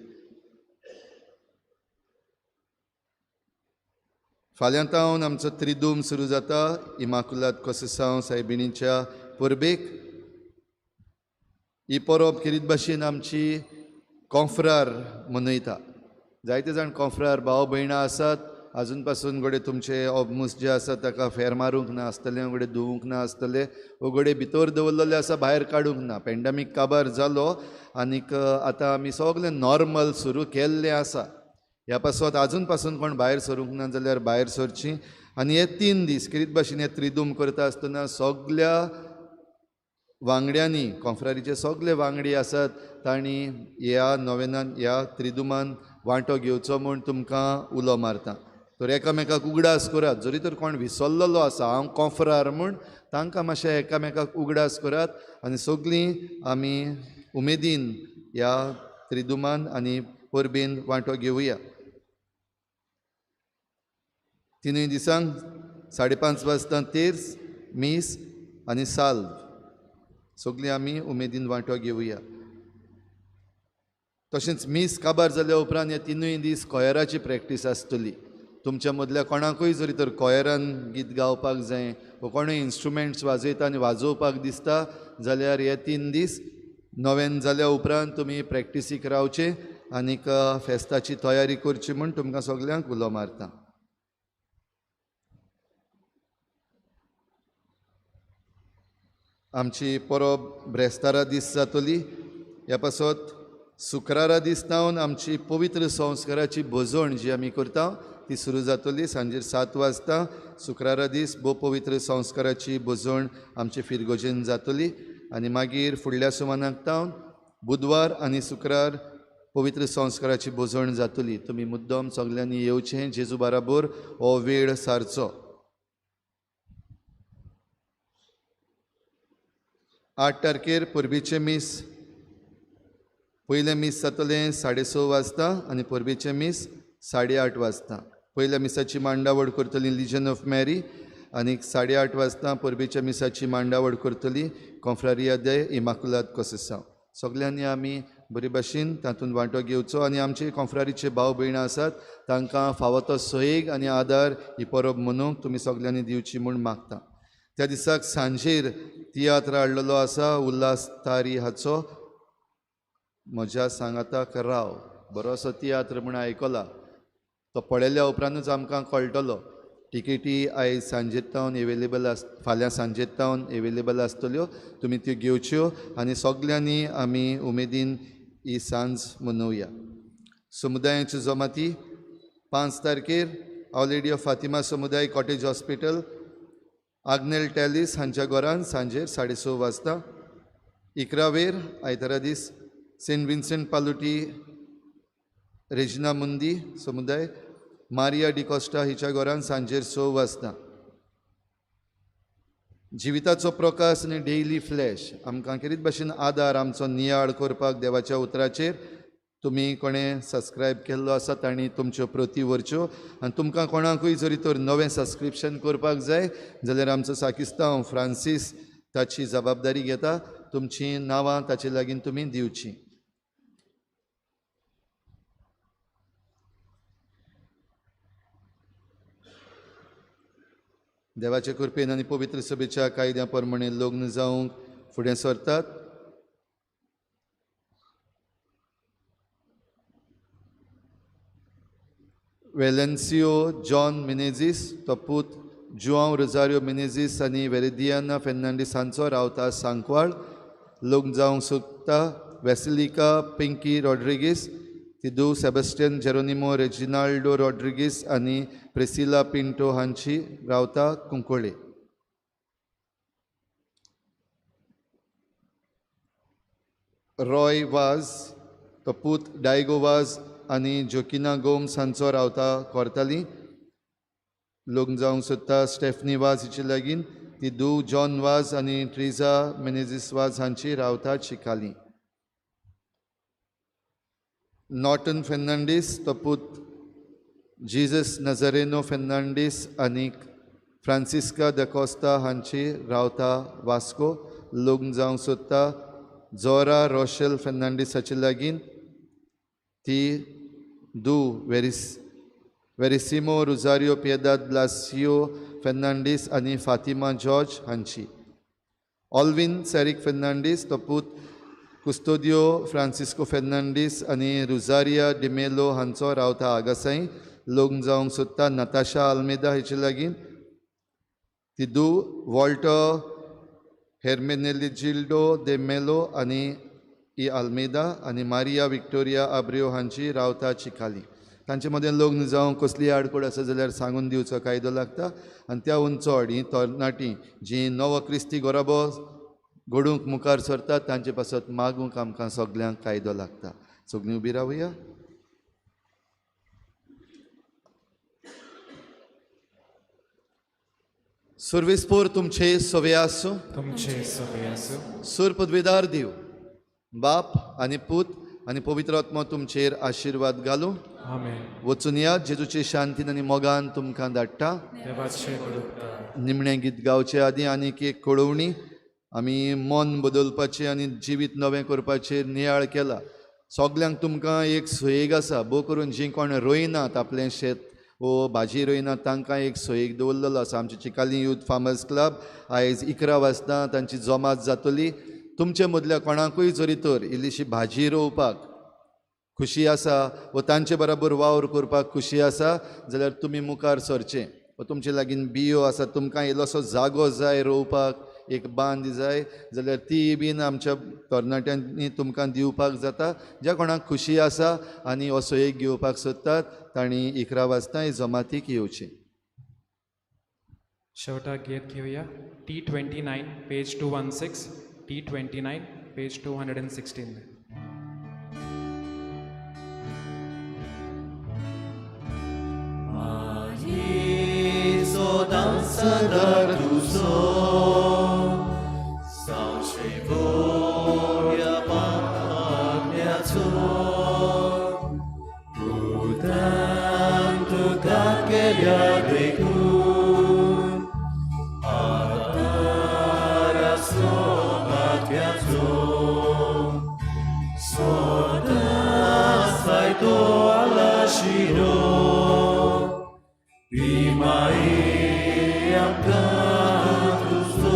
S7: फाल्यां तावन आमचो त्रिदूम सुरू जाता इमाकुलात कोसेसांव सायबिणीच्या परबेक. ही परब खेरीत भाशेन आमची कोंफ्रार मनयता. जायते जाण कोंफ्रार भाव भयणां आसात. आजून पासून घडये तुमचे ऑबमूस जे आसा ताका फेर मारूंक ना आसतलें, घडये धुवूंक ना आसतलें, घडये भितर दवरलेले आसा भायर काडूंक ना. पेंडमीक काबार जालो आनीक आतां आमी सगळें नॉर्मल सुरू केल्लें आसा. ह्या पासत आजून पासून कोण भायर सरूंक ना जाल्यार भायर सरची. आनी हे 3 दीस खेरीत भाशेन हे त्रिदूम करता आसतना सगल्या वांगड्यांनी, कोंफ्रारीचे सगळे वांगडी आसात तांणी ह्या नोवेनान, ह्या त्रिदुमान वांटो घेवचो म्हूण तुमकां उलो मारता. तर एकामेकाक उगडास करात. जरी तर कोण विसरलेलो आसा हांव कोंफ्रार म्हूण, तांकां मातशें एकामेकाक उगडास करात आनी सगळीं आमी उमेदीन ह्या त्रिदुमान आनी परबेन वांटो घेवया. 3 दिसांक 5:30 वाजता तेर्स, मीस आनी साल्व सगळीं आमी उमेदीन वांटो घेवया. तशेंच मीस काबार जाल्या उपरांत हे 3 दीस कोयराची प्रॅक्टीस आसतली. तुमच्या मदल्या कोणाकूय जरी तर कोयरान गीत गावपाक जाय वा कोणूय इन्स्ट्रुमेंट्स वाजयता आनी वाजोवपाक दिसता जाल्यार हे 3 दीस नोवेन जाल्या उपरांत तुमी प्रॅक्टिसीक रावचे आनीक फेस्ताची तयारी करची म्हूण तुमकां सगल्यांक उलो मारता. आमची परब ब्रेस्तारा दीस जातली. ह्या पासत शुक्रारा दीस तावन आमची पवित्र संस्काराची भोजवण जी आमी करता ती सुरू जातली. सांजेर 7 वाजता शुक्रारा दीस भोव पवित्र संस्काराची भोजवण आमची फिरगोजेन जातली. आनी मागीर फुडल्या सुमानाक तावन बुधवार आनी शुक्रार पवित्र संस्काराची भोजवण जातली. तुमी मुद्दम सगल्यांनी येवचें, जेजू बराबर हो वेळ सारचो. 8 तारखेर परबेचें मीस, पयलें मीस जातलें 6:30 वाजता आनी परबेचें मीस 8:30 वाजता. पयल्या मिसाची मांडावळ करतली लिजन ऑफ मॅरी आनी 8:30 वाजता परबेच्या मिसाची मांडावळ करतली कोंफ्रारिया दे इमाकुलात कोसेसांव. सगल्यांनी आमी बरे भाशेन तातूंत वांटो घेवचो आनी आमचे कोंफ्रारीचे भाव भयणां आसात तांकां फावो तो सहयोग आनी आदार ही परब मनोवंक तुमी सगल्यांनी दिवची म्हूण मागता. त्या दिसाक सांजेर तियात्र हाडलेलो आसा उल्हास तारी हाचो म्हज्या सांगाताक राव. बरोसो तियात्र म्हूण आयकला, तो पळयल्या उपरांतूच आमकां कळटलो. टिकेटी आयज सांजेत तावन एवेलेबल आस, फाल्यां सांजेत तावन एवेलेबल आसतल्यो, तुमी त्यो घेवच्यो आनी सगल्यांनी आमी उमेदीन ही सांज मनोवया. समुदायाच्यो जमाती 5 तारखेर our lady of Fatima समुदाय कॉटेज हॉस्पिटल आग्नेल टॅलिस हांच्या घरान सांजेर 6:30 वाजता. 11वेर आयतारा दीस सेंट विन्सेंट पालुटी रेजिना मुंदी समुदाय मारिया डिकॉस्टा हिच्या घरान सांजेर 6 वाजता. जिविताचो प्रकाश आनी डेली फ्लॅश आमकां खेरीत भाशेन आदार आमचो नियाळ करपाक देवाच्या उतराचेर तुमी कोणें सबस्क्रायब केल्लो आसा तांणी तुमच्यो प्रती व्हरच्यो आनी तुमकां कोणाकूय जरी तर नवें सबस्क्रिप्शन करपाक जाय जाल्यार आमचो साकिस्तांव फ्रांसीस ताची जबाबदारी घेता, तुमचीं नांवां ताचे लागीं तुमी दिवचीं. देवाचे कृपेन आनी पवित्र सभेच्या कायद्या प्रमाणे लग्न जावंक फुडें सरतात. वेलेन्सियो जॉन मिनेझीस तो पूत जुआंव रोजारियो मिनेझीस आनी वेरेदियाना फेर्नांडीस हांचो रावता सांकवाळ. लग्न जावंक सोदता वेसिलिका पिंकी रॉड्रिगीस, तिदू सेबेस्टियन जेरोनिमो रेजिनाल्डो रॉड्रिगीस आनी प्रेसिला पिंटो हांची रावता कुंकोळे. रॉय वाज तो पूत डायगो वाज आनी जोकिना गोम्स हांचो रावता कोर्ताली. लग्न जावंक सोदता स्टेफनी वाज हिचे लागीं, ती धूव जॉन वाज आनी ट्रिजा मेनेझीस वाज हांची रावता चिकाली. नॉर्टन फेर्नांडीस तो पूत जीजस नजरेनो फेर्नांडीस आनी फ्रांसिस्का दकोस्ता हांची रावता वास्को. लग्न जावंक सोदता जोरा रोशेल फेर्नांडीस हाचे लागीं, ती धूव वेरिसिमो रोजारियो पिएदाद ब्लासियो फेर्नांडीस आनी फातिमा जॉर्ज हांची. ऑल्विन सॅरीक फेर्नांडीस तो पूत कुस्तोदियो फ्रांसिस्को फेर्नांडीस आनी रुजारिया डिमेलो हांचो रावता आगासाई. लग्न जावंक सोदता नताशा आल्मेदा हिचे लागीं, ती धूव वॉल्टर हेर्मेनेलिजिल्डो दे मेलो आनी ई आल्मेदा आनी मारिया विक्टोरिया आब्रियो हांची रावता चिकाली. तांचे मदें लग्न जावंक कसली आडखळ आसा जाल्यार सांगून दिवचो कायदो लागता आनी त्याहून चड हीं तरणाटीं जीं नवो क्रिस्ती घराबो घडूंक मुखार सरतात तांचे पासत मागूंक आमकां सगल्यांक कायदो लागता. सगळीं उबी रावया. सुर्वेस्पोर तुमचे सवे आसूं,
S2: तुमचे सवे आसूं.
S7: सूर पदवेदार देव बाप आनी पूत आनी पवित्र आत्मो तुमचेर आशिर्वाद घालूं.
S2: आमेन.
S7: वचून या जेजूचे शांतीन आनी मोगान तुमकां धाडटा.
S2: देवाचे कृपा.
S7: निमणें गीत गावचे आदीं आनीक एक कळोवणी. आमी मन बदलपाचें आनी जिवीत नवें करपाचेर नियाळ केला. सगल्यांक तुमकां एक सोयेग आसा, भोव करून जीं कोण रोयनात आपलें शेत वो भाजी रोयनात तांकां एक सोयेग दवरलेलो आसा. आमची चिकाली यूथ फार्मर्स क्लब आयज 11 वाजता तांची जमात जातली. तुमचे मदल्या कोणाकूय जरी तर इल्लीशी भाजी रोवपाक खुशी आसा वो तांचे बराबर वावर करपाक खुशी आसा जाल्यार तुमी मुखार सरचें. वो तुमचे लागीं बियो आसा, तुमकां इल्लोसो जागो जाय रोवपाक, एक बांद जाय जाल्यार ती बीन आमच्या तरणाट्यांनी तुमकां दिवपाक जाता. ज्या कोणाक खुशी आसा आनी हो सोयेक घेवपाक सोदतात तांणी 11 वाजता ही जमातीक येवची.
S2: शेवटाक गीत घेवया. T29 page 216, T29 page 216.
S10: सदां तुजो सांशेवोया पात्म्याचो पुतान तुका केल्या देखून आदार आसलो पात्म्याचो सदां सायतो आलाशिरो Bimai so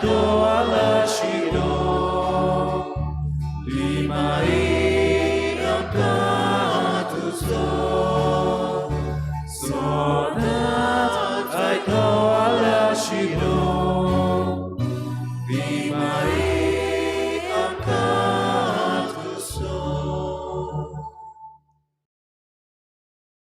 S10: Saito alashiro Limai amkatuso Sodat Saito alashiro.